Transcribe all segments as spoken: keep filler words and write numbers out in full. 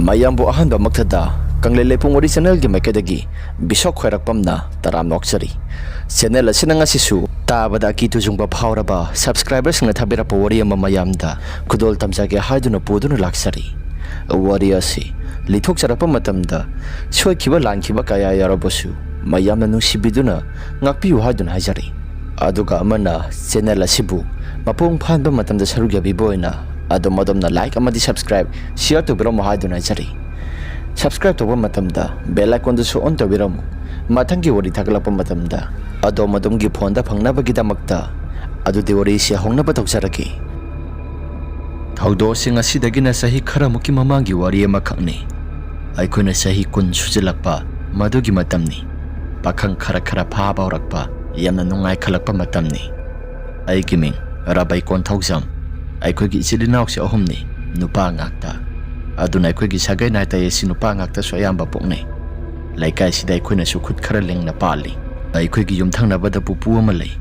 ꯃꯌꯥꯝꯕꯨ ꯑꯍꯥꯟꯕꯃꯛꯇꯗ ꯀꯪꯂꯩ ꯂꯩꯄꯨꯡ ꯋꯥꯔꯤ ꯆꯦꯅꯦꯜꯒꯤ ꯃꯥꯏꯀꯩꯗꯒꯤ ꯕꯤꯁꯣꯛ ꯈ꯭ꯋꯥꯏꯔꯥꯛꯄꯝꯅ ꯇꯔꯥꯝꯅ ꯑꯣꯛꯆꯔꯤ꯫ ꯆꯦꯅꯦꯜ ꯑꯁꯤꯅ ꯉꯁꯤꯁꯨ ꯇꯥꯕꯗ ꯑꯀꯤ ꯇꯨꯖꯨꯡꯕ ꯐꯥꯎꯔꯕ ꯁꯕꯁꯀ꯭ꯔꯥꯏꯕꯔꯁꯤꯡꯅ ꯊꯥꯕꯤꯔꯛꯄ ꯋꯥꯔꯤ ꯑꯃ ꯃꯌꯥꯝꯗ ꯈꯨꯗꯣꯜ ꯇꯝꯖꯒꯦ ꯍꯥꯏꯗꯨꯅ ꯄꯨꯗꯨꯅ ꯂꯥꯛꯆꯔꯤ꯫ ꯋꯥꯔꯤ ꯑꯁꯤ ꯂꯤꯊꯣꯛꯆꯔꯛꯄ ꯃꯇꯝꯗ ꯁꯣꯏꯈꯤꯕ ꯂꯥꯟꯈꯤꯕ ꯀꯌꯥ ꯌꯥꯎꯔꯕꯁꯨ ꯃꯌꯥꯝꯅ ꯅꯨꯡꯁꯤꯕꯤꯗꯨꯅ ꯉꯥꯛꯄꯤꯌꯨ ꯍꯥꯏꯗꯨꯅ ꯍꯥꯏꯖꯔꯤ꯫ ꯑꯗꯨꯒ ꯑꯃꯅ ꯆꯦꯅꯦꯜ ꯑꯁꯤꯕꯨ ꯃꯄꯨꯡ ꯐꯥꯍꯟꯕ ꯃꯇꯝꯗ ꯁꯔꯨꯛ ꯌꯥꯕꯤꯕ ꯑꯣꯏꯅ ꯑꯗꯣꯝ ꯑꯗꯣꯝꯅ ꯂꯥꯏꯛ ꯑꯃꯗꯤ ꯁꯕꯁꯀ꯭ꯔꯥꯏꯕ, ꯁꯤꯌꯔ ꯇꯧꯕꯤꯔꯝꯃꯨ ꯍꯥꯏꯗꯨꯅ ꯍꯥꯏꯖꯔꯤ꯫ ꯁꯕꯁꯀ꯭ꯔꯥꯏꯕ ꯇꯧꯕ ꯃꯇꯝꯗ ꯕꯦꯜ ꯑꯥꯏꯀꯣꯟꯗꯨꯁꯨ ꯑꯣꯟ ꯇꯧꯕꯤꯔꯝꯃꯨ꯫ ꯃꯊꯪꯒꯤ ꯋꯥꯔꯤ ꯊꯥꯒꯠꯂꯛꯄ ꯃꯇꯝꯗ ꯑꯗꯣꯝ ꯑꯗꯣꯝꯒꯤ ꯐꯣꯟꯗ ꯐꯪꯅꯕꯒꯤꯗꯃꯛꯇ꯫ ꯑꯗꯨꯗꯤ ꯋꯥꯔꯤꯁꯤ ꯍꯧꯅꯕ ꯇꯧꯖꯔꯒꯦ꯫ ꯊꯧꯗꯣꯛꯁꯤꯡ ꯑꯁꯤꯗꯒꯤꯅ ꯆꯍꯤ ꯈꯔꯃꯨꯛꯀꯤ ꯃꯃꯥꯡꯒꯤ ꯋꯥꯔꯤ ꯑꯃꯈꯛꯅꯤ꯫ ꯑꯩꯈꯣꯏꯅ ꯆꯍꯤ ꯀꯨꯟ ꯁꯨꯖꯤꯜꯂꯛꯄ ꯃꯗꯨꯒꯤ ꯃꯇꯝꯅꯤ꯫ ꯄꯥꯈꯪ ꯈꯔ ꯈꯔ ꯐꯥꯕ ꯍꯧꯔꯛꯄ, ꯌꯥꯝꯅ ꯅꯨꯡꯉꯥꯏꯈꯠꯂꯛꯄ ꯃꯇꯝꯅꯤ꯫ ꯑꯩꯒꯤ ꯃꯤꯡ ꯔꯥꯕꯩ ꯀꯣꯟꯊꯧꯖꯝ꯫ ꯑꯩꯈꯣꯏꯒꯤ ꯏꯆꯤꯜ ꯏꯅꯥꯎꯁꯦ ꯑꯍꯨꯝꯅꯤ, ꯅꯨꯄꯥ ꯉꯥꯛꯇ꯫ ꯑꯗꯨꯅ ꯑꯩꯈꯣꯏꯒꯤ ꯁꯥꯒꯩ ꯅꯥꯇꯩ ꯑꯁꯤ ꯅꯨꯄꯥ ꯉꯥꯛꯇꯁꯨ ꯑꯌꯥꯝꯕ ꯄꯣꯛꯅꯩ꯫ ꯂꯩꯀꯥꯏꯁꯤꯗ ꯑꯩꯈꯣꯏꯅꯁꯨ ꯈꯨꯠ ꯈꯔ ꯂꯤꯡꯅ ꯄꯥꯜꯂꯤ꯫ ꯑꯩꯈꯣꯏꯒꯤ ꯌꯨꯝꯊꯪꯅꯕꯗ ꯄꯨꯄꯨ ꯑꯃ ꯂꯩ꯫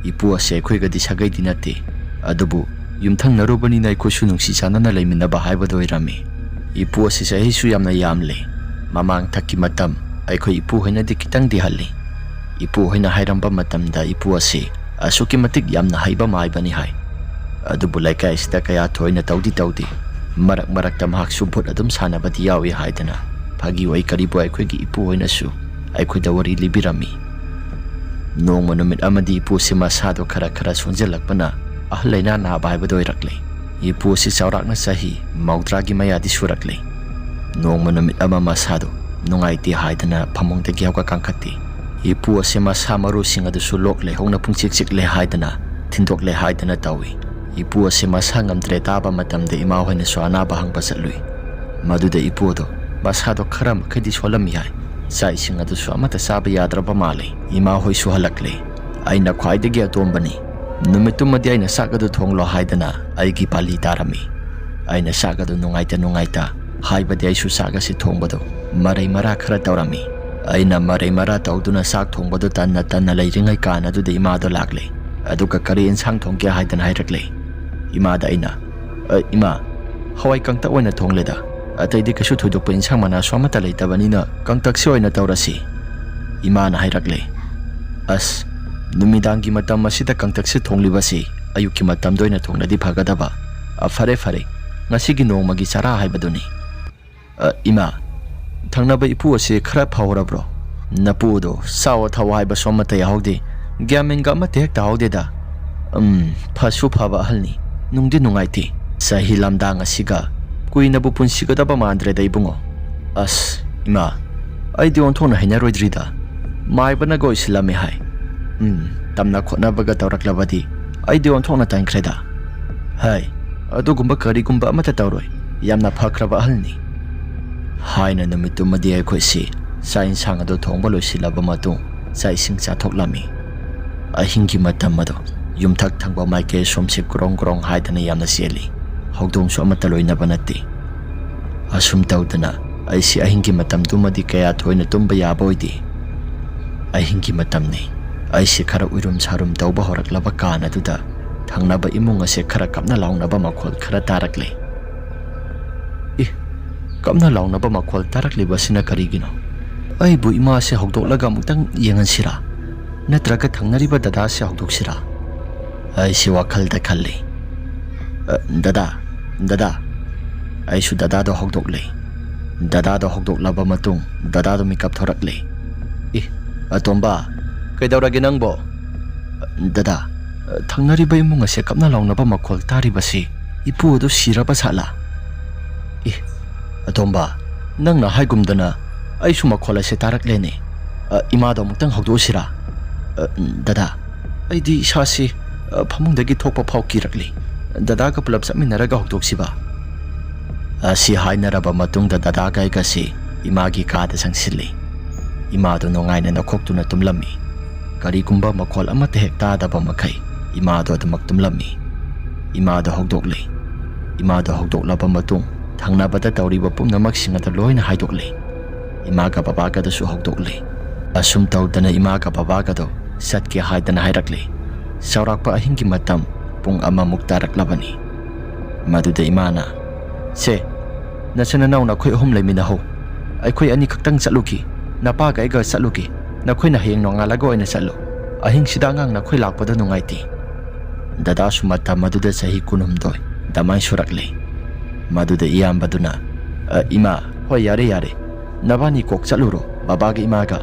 ꯏꯄꯨ ꯑꯁꯦ ꯑꯩꯈꯣꯏꯒꯗꯤ ꯁꯥꯒꯩꯗꯤ ꯅꯠꯇꯦ, ꯑꯗꯨꯕꯨ ꯌꯨꯝꯊꯪꯅꯔꯨꯕꯅꯤꯅ ꯑꯩꯈꯣꯏꯁꯨ ꯅꯨꯡꯁꯤ ꯆꯥꯟꯅꯅ ꯂꯩꯃꯤꯟꯅꯕ ꯍꯥꯏꯕꯗꯨ ꯑꯣꯏꯔꯝꯃꯤ꯫ ꯏꯄꯨ ꯑꯁꯤ ꯆꯍꯤꯁꯨ ꯌꯥꯝꯅ ꯌꯥꯝꯂꯦ꯫ ꯃꯃꯥꯡꯊꯛꯀꯤ ꯃꯇꯝ ꯑꯩꯈꯣꯏ ꯏꯄꯨ ꯍꯣꯏꯅꯗꯤ ꯈꯤꯇꯪꯗꯤ ꯍꯜꯂꯤ꯫ ꯏꯄꯨ ꯍꯣꯏꯅ ꯍꯥꯏꯔꯝꯕ ꯃꯇꯝꯗ ꯏꯄꯨ ꯑꯁꯤ ꯑꯁꯨꯛꯀꯤ ꯃꯇꯤꯛ ꯌꯥꯝꯅ ꯍꯩꯕ ꯃꯥꯏꯕꯅꯤ ꯍꯥꯏ꯫ ꯑꯗꯨꯕꯨ ꯂꯩꯀꯥꯏ ꯑꯁꯤꯗ ꯀꯌꯥ ꯊꯣꯏꯅ ꯇꯧꯗꯤ ꯇꯧꯗꯦ꯫ ꯃꯔꯛ ꯃꯔꯛꯇ ꯃꯍꯥꯛꯁꯨ ꯚꯨꯠ ꯑꯗꯨꯝ ꯁꯥꯟꯅꯕꯗꯤ ꯌꯥꯎꯏ ꯍꯥꯏꯗꯅ ꯐꯥꯒꯤ ꯑꯣꯏ ꯀꯔꯤꯕꯨ ꯑꯩꯈꯣꯏꯒꯤ ꯏꯄꯨ ꯍꯣꯏꯅꯁꯨ ꯑꯩꯈꯣꯏꯗ ꯋꯥꯔꯤ ꯂꯤꯕꯤꯔꯝꯃꯤ꯫ ꯅꯣꯡꯃ ꯅꯨꯃꯤꯠ ꯑꯃꯗꯤ ꯏꯄꯨꯁꯤ ꯃꯁꯥꯗꯣ ꯈꯔ ꯈꯔ ꯁꯣꯟꯖꯜꯂꯛꯄꯅ ꯑꯍꯜ ꯂꯩꯅꯥ ꯅꯥꯕ ꯍꯥꯏꯕꯗꯨ ꯑꯣꯏꯔꯛꯂꯦ꯫ ꯏꯄꯨ ꯑꯁꯤ ꯆꯥꯎꯔꯥꯛꯅ ꯆꯍꯤ ꯃꯧꯗ꯭ꯔꯥꯒꯤ ꯃꯌꯥꯗꯤ ꯁꯨꯔꯛꯂꯦ꯫ ꯅꯣꯡꯃ ꯅꯨꯃꯤꯠ ꯑꯃ ꯃꯁꯥꯗꯣ ꯅꯨꯡꯉꯥꯏꯇꯦ ꯍꯥꯏꯗꯅ ꯐꯃꯨꯡꯗꯒꯤ ꯍꯧꯒꯠ ꯀꯥꯡꯈꯠꯇꯦ꯫ ꯏꯄꯨ ꯑꯁꯤ ꯃꯁꯥ ꯃꯔꯨꯁꯤꯡ ꯑꯗꯨꯁꯨ ꯂꯣꯛ ꯂꯩꯍꯧꯅ ꯄꯨꯡꯆꯤꯛ ꯆꯤꯛꯂꯦ ꯍꯥꯏꯗꯅ, ꯊꯤꯟꯗꯣꯛꯂꯦ ꯍꯥꯏꯗꯅ ꯇꯧꯏ꯫ ꯏꯄꯨ ꯑꯁꯤ ꯃꯁꯥ ꯉꯝꯗ꯭ꯔꯦ ꯇꯥꯕ ꯃꯇꯝꯗ ꯏꯃꯥ ꯍꯣꯏꯅꯁꯨ ꯑꯅꯥꯕ ꯍꯪꯕ ꯆꯠꯂꯨꯏ꯫ ꯃꯗꯨꯗ ꯏꯄꯨ ꯑꯗꯣ ꯃꯁꯥꯗꯣ ꯈꯔ ꯃꯈꯩꯗꯤ ꯁꯣꯜꯂꯝꯃꯤ ꯍꯥꯏ꯫ ꯆꯥꯛ ꯏꯁꯤꯡ ꯑꯗꯨꯁꯨ ꯑꯃꯠꯇ ꯆꯥꯕ ꯌꯥꯗ꯭ꯔꯕ ꯃꯥꯜꯂꯦ꯫ ꯏꯃꯥ ꯍꯣꯏꯁꯨ ꯍꯜꯂꯛꯂꯦ꯫ ꯑꯩꯅ ꯈ꯭ꯋꯥꯏꯗꯒꯤ ꯑꯇꯣꯝꯕꯅꯤ꯫ ꯅꯨꯃꯤꯠꯇꯨꯃꯗꯤ ꯑꯩꯅ ꯆꯥꯛ ꯑꯗꯨ ꯊꯣꯡꯂꯣ ꯍꯥꯏꯗꯅ ꯑꯩꯒꯤ ꯄꯥꯂꯤ ꯇꯥꯔꯝꯃꯤ꯫ ꯑꯩꯅ ꯆꯥꯛ ꯑꯗꯨ ꯅꯨꯡꯉꯥꯏꯇ ꯅꯨꯡꯉꯥꯏꯇ, ꯍꯥꯏꯕꯗꯤ ꯑꯩꯁꯨ ꯆꯥꯛ ꯑꯁꯤ ꯊꯣꯡꯕꯗꯨ ꯃꯔꯩ ꯃꯔꯥ ꯈꯔ ꯇꯧꯔꯝꯃꯤ꯫ ꯑꯩꯅ ꯃꯔꯩ ꯃꯔꯥ ꯇꯧꯗꯨꯅ ꯆꯥꯛ ꯊꯣꯡꯕꯗꯨ ꯇꯟꯅ ꯇꯟꯅ ꯂꯩꯔꯤꯉꯩ ꯀꯥꯟ ꯑꯗꯨꯗ ꯏꯃꯥꯗꯣ ꯂꯥꯛꯂꯦ꯫ ꯑꯗꯨꯒ "ꯀꯔꯤ ꯏꯟꯁꯥꯡ ꯊꯣꯡꯒꯦ?" ꯍꯥꯏꯗꯅ ꯍꯥꯏꯔꯛꯂꯦ꯫ ꯏꯃꯥꯗ ꯑꯩꯅ, "ꯑ, ꯏꯃꯥ, ꯍꯋꯥꯏ ꯀꯪꯇꯛ ꯑꯣꯏꯅ ꯊꯣꯡꯂꯦꯗ꯫ ꯑꯇꯩꯗꯤ ꯀꯩꯁꯨ ꯊꯣꯏꯗꯣꯛꯄ ꯏꯟꯁꯥꯡ ꯃꯅꯥꯁꯨ ꯑꯃꯠꯇ ꯂꯩꯇꯕꯅꯤꯅ ꯀꯪꯇꯛꯁꯤ ꯑꯣꯏꯅ ꯇꯧꯔꯁꯤ," ꯏꯃꯥꯅ ꯍꯥꯏꯔꯛꯂꯦ꯫ "ꯑꯁ, ꯅꯨꯃꯤꯗꯥꯡꯒꯤ ꯃꯇꯝ ꯑꯁꯤꯗ ꯀꯪꯇꯛꯁꯤ ꯊꯣꯡꯂꯤꯕꯁꯤ ꯑꯌꯨꯛꯀꯤ ꯃꯇꯝꯗ ꯑꯣꯏꯅ ꯊꯣꯡꯂꯗꯤ ꯐꯒꯗꯕ꯫ ꯑ, ꯐꯔꯦ, ꯐꯔꯦ, ꯉꯁꯤꯒꯤ ꯅꯣꯡꯃꯒꯤ ꯆꯔꯥ ꯍꯥꯏꯕꯗꯨꯅꯤ꯫ ꯑ, ꯏꯃꯥ, ꯊꯪꯅꯕ ꯏꯄꯨ ꯑꯁꯤ ꯈꯔ ꯐꯍꯧꯔꯕ꯭ꯔꯣ? ꯅꯄꯨꯗꯣ ꯆꯥꯋꯣ ꯊꯛꯑꯣ ꯍꯥꯏꯕꯁꯨ ꯑꯃꯠꯇ ꯌꯥꯍꯧꯗꯦ꯫ ꯒ꯭ꯌꯥꯟ ꯃꯦꯟꯒ ꯑꯃꯠꯇ ꯍꯦꯛ ꯇꯥꯍꯧꯗꯦꯗ꯫ ꯎꯝ, ꯐꯁꯨ ꯐꯕ ꯑꯍꯜꯅꯤ꯫ ꯅꯨꯡꯗꯤ ꯅꯨꯡꯉꯥꯏꯇꯦ꯫ ꯆꯍꯤ ꯂꯝꯗꯥꯡ ꯑꯁꯤꯒ ꯀꯨꯏꯅꯕꯨ ꯄꯨꯟꯁꯤꯒꯗꯕ ꯃꯥꯟꯗ꯭ꯔꯦꯗ, ꯏꯕꯨꯡꯉꯣ꯫ ꯑꯁ, ꯏꯃꯥ, ꯑꯩꯗꯤ ꯑꯣꯟꯊꯣꯛꯅ ꯍꯩꯅꯔꯣꯏꯗ꯭ꯔꯤꯗ꯫ ꯃꯥꯏꯕꯅꯒ ꯑꯣꯏꯁꯤꯜꯂꯝꯃꯦ ꯍꯥꯏ꯫ ꯎꯝ, ꯇꯝꯅ ꯈꯣꯠꯅꯕꯒ ꯇꯧꯔꯛꯂꯕꯗꯤ ꯑꯩꯗꯤ ꯑꯣꯟꯊꯣꯛꯅ ꯇꯟꯈ꯭ꯔꯦꯗ꯫ ꯍꯥꯏ, ꯑꯗꯨꯒꯨꯝꯕ ꯀꯔꯤꯒꯨꯝꯕ ꯑꯃꯠꯇ ꯇꯧꯔꯣꯏ꯫ ꯌꯥꯝꯅ ꯐꯈ꯭ꯔꯕ ꯑꯍꯜꯅꯤ꯫ ꯍꯥꯏꯅ ꯅꯨꯃꯤꯠꯇꯨꯃꯗꯤ ꯑꯩꯈꯣꯏꯁꯤ ꯆꯥꯛ ꯏꯟꯁꯥꯡ ꯑꯗꯨ ꯊꯣꯡꯕ ꯂꯣꯏꯁꯤꯜꯂꯕ ꯃꯇꯨꯡ ꯆꯥꯛ ꯏꯁꯤꯡ ꯆꯥꯊꯣꯛꯂꯝꯃꯤ꯫ ꯑꯍꯤꯡꯒꯤ ꯃꯇꯝ ꯑꯗꯣ ꯌꯨꯝꯊꯛ ꯊꯪꯕ ꯃꯥꯏꯀꯩ ꯑꯁꯣꯝꯁꯤ ꯒ꯭ꯔꯣꯡ ꯒ꯭ꯔꯣꯡ ꯍꯥꯏꯗꯅ ꯌꯥꯝꯅ ꯆꯦꯜꯂꯤ꯫ ꯍꯧꯗꯣꯡꯁꯨ ꯑꯃꯠꯇ ꯂꯣꯏꯅꯕ ꯅꯠꯇꯦ꯫ ꯑꯁꯨꯝ ꯇꯧꯗꯅ ꯑꯩꯁꯤ ꯑꯍꯤꯡꯒꯤ ꯃꯇꯝꯗꯨꯃꯗꯤ ꯀꯌꯥ ꯊꯣꯏꯅ ꯇꯨꯝꯕ ꯌꯥꯕ ꯑꯣꯏꯗꯦ꯫ ꯑꯍꯤꯡꯒꯤ ꯃꯇꯝꯅꯤ꯫ ꯑꯩꯁꯤ ꯈꯔ ꯎꯏꯔꯨꯝ ꯁꯥꯔꯨꯝ ꯇꯧꯕ ꯍꯧꯔꯛꯂꯕ ꯀꯥꯟ ꯑꯗꯨꯗ ꯊꯪꯅꯕ ꯏꯃꯨꯡ ꯑꯁꯦ ꯈꯔ ꯀꯞꯅ ꯂꯥꯎꯅꯕ ꯃꯈꯣꯜ ꯈꯔ ꯇꯥꯔꯛꯂꯦ꯫ ꯏ, ꯀꯞꯅ ꯂꯥꯎꯅꯕ ꯃꯈꯣꯜ ꯇꯥꯔꯛꯂꯤꯕꯁꯤꯅ ꯀꯔꯤꯒꯤꯅꯣ? ꯑꯩꯕꯨ ꯏꯃꯥꯁꯦ ꯍꯧꯗꯣꯛꯂꯒ ꯑꯃꯨꯛꯇꯪ ꯌꯦꯡꯍꯟꯁꯤꯔꯥ? ꯅꯠꯇ꯭ꯔꯒ ꯊꯪꯅꯔꯤꯕ ꯗꯗꯥꯁꯦ ꯍꯧꯗꯣꯛꯁꯤꯔꯥ? ꯑꯩꯁꯤ ꯋꯥꯈꯜꯗ ꯈꯜꯂꯤ꯫ "ꯑ, ꯗꯗꯥ, ꯗꯗꯥ!" ꯑꯩꯁꯨ ꯗꯗꯥꯗꯣ ꯍꯧꯗꯣꯛꯂꯦ꯫ ꯗꯗꯥꯗꯣ ꯍꯧꯗꯣꯛꯂꯕ ꯃꯇꯨꯡ ꯗꯗꯥꯗꯣ ꯃꯤꯀꯞ ꯊꯣꯔꯛꯂꯦ꯫ "ꯏ, ꯑꯇꯣꯝꯕ, ꯀꯩꯗꯧꯔꯒꯦ ꯅꯪꯕꯣ?" "ꯗꯗꯥ, ꯊꯪꯅꯔꯤꯕ ꯏꯃꯨꯡ ꯑꯁꯦ ꯀꯞꯅ ꯂꯥꯎꯅꯕ ꯃꯈꯣꯜ ꯇꯥꯔꯤꯕꯁꯤ ꯏꯄꯨ ꯑꯗꯨ ꯁꯤꯔꯕ ꯁꯥꯠꯂꯥ?" "ꯏ, ꯑꯇꯣꯝꯕ, ꯅꯪꯅ ꯍꯥꯏꯒꯨꯝꯗꯅ ꯑꯩꯁꯨ ꯃꯈꯣꯜ ꯑꯁꯦ ꯇꯥꯔꯛꯂꯦꯅꯦ꯫ ꯑ, ꯏꯃꯥꯗꯣ ꯑꯃꯨꯛꯇꯪ ꯍꯧꯗꯣꯛꯎꯁꯤꯔꯥ?" "ꯑ, ꯗꯗꯥ, ꯑꯩꯗꯤ ꯏꯁꯥꯁꯤ, ꯑ, ꯐꯃꯨꯡꯗꯒꯤ ꯊꯣꯛꯄ ꯐꯥꯎ ꯀꯤꯔꯛꯂꯤ꯫ ꯗꯗꯥꯒ ꯄꯨꯂꯞ ꯆꯠꯃꯤꯟꯅꯔꯒ ꯍꯧꯗꯣꯛꯁꯤꯕ?" ꯑꯁꯤ ꯍꯥꯏꯅꯔꯕ ꯃꯇꯨꯡꯗ ꯗꯗꯥꯒ ꯑꯩꯒꯁꯤ ꯏꯃꯥꯒꯤ ꯀꯥꯗ ꯆꯪꯁꯤꯜꯂꯤ꯫ ꯏꯃꯥꯗꯣ ꯅꯨꯡꯉꯥꯏꯅ ꯅꯈꯣꯛꯇꯨꯅ ꯇꯨꯝꯂꯝꯃꯤ꯫ ꯀꯔꯤꯒꯨꯝꯕ ꯃꯈꯣꯜ ꯑꯃꯠꯇ ꯍꯦꯛ ꯇꯥꯗꯕ ꯃꯈꯩ ꯏꯃꯥꯗꯣ ꯑꯗꯨꯃꯛ ꯇꯨꯝꯂꯝꯃꯤ꯫ ꯏꯃꯥꯗꯣ ꯍꯧꯗꯣꯛꯂꯤ꯫ ꯏꯃꯥꯗꯣ ꯍꯧꯗꯣꯛꯂꯕ ꯃꯇꯨꯡ ꯊꯪꯅꯕꯗ ꯇꯧꯔꯤꯕ ꯄꯨꯝꯅꯃꯛꯁꯤꯡ ꯑꯗꯨ ꯂꯣꯏꯅ ꯍꯥꯏꯗꯣꯛꯂꯤ꯫ ꯏꯃꯥꯒ ꯕꯕꯥꯒꯗꯁꯨ ꯍꯧꯗꯣꯛꯂꯤ꯫ ꯑꯁꯨꯝ ꯇꯧꯗꯅ ꯏꯃꯥꯒ ꯕꯕꯥꯒꯗꯣ ꯆꯠꯀꯦ ꯍꯥꯏꯗꯅ ꯍꯥꯏꯔꯛꯂꯤ꯫ ꯆꯥꯎꯔꯥꯛꯄ ꯑꯍꯤꯡꯒꯤ ꯃꯇꯝ ꯄꯨꯡ ꯑꯃꯃꯨꯛ ꯇꯥꯔꯛꯂꯕꯅꯤ꯫ ꯃꯗꯨꯗ ꯏꯃꯥꯅ, "ꯁꯦ, ꯅꯆꯤꯟ ꯅꯅꯥꯎ ꯅꯈꯣꯏ ꯑꯍꯨꯝ ꯂꯩꯃꯤꯟꯅꯍꯧ꯫ ꯑꯩꯈꯣꯏ ꯑꯅꯤ ꯈꯛꯇꯪ ꯆꯠꯂꯨꯈꯤ꯫ ꯅꯄꯥꯒ ꯑꯩꯒ ꯆꯠꯂꯨꯈꯤ꯫ ꯅꯈꯣꯏꯅ ꯍꯌꯦꯡ ꯅꯣꯡꯉꯥꯜꯂꯒ ꯑꯣꯏꯅ ꯆꯠꯂꯨ꯫ ꯑꯍꯤꯡꯁꯤꯗ ꯑꯉꯥꯡ ꯅꯈꯣꯏ ꯂꯥꯛꯄꯗꯣ ꯅꯨꯡꯉꯥꯏꯇꯦ꯫ ꯗꯗꯥꯁꯨ ꯃꯇꯝ ꯑꯗꯨꯗ ꯆꯍꯤ ꯀꯨꯟꯍꯨꯝꯗꯣꯏ ꯑꯗꯨꯃꯥꯏ ꯁꯨꯔꯛꯂꯤ꯫ ꯃꯗꯨꯗ ꯏꯌꯥꯝꯕꯗꯨꯅ, "ꯑ, ꯏꯃꯥ, ꯍꯣꯏ, ꯌꯥꯔꯦ, ꯌꯥꯔꯦ꯫ ꯅꯕꯥꯅꯤ ꯀꯣꯛ ꯆꯠꯂꯨꯔꯣ, ꯕꯕꯥꯒ ꯏꯃꯥꯒ꯫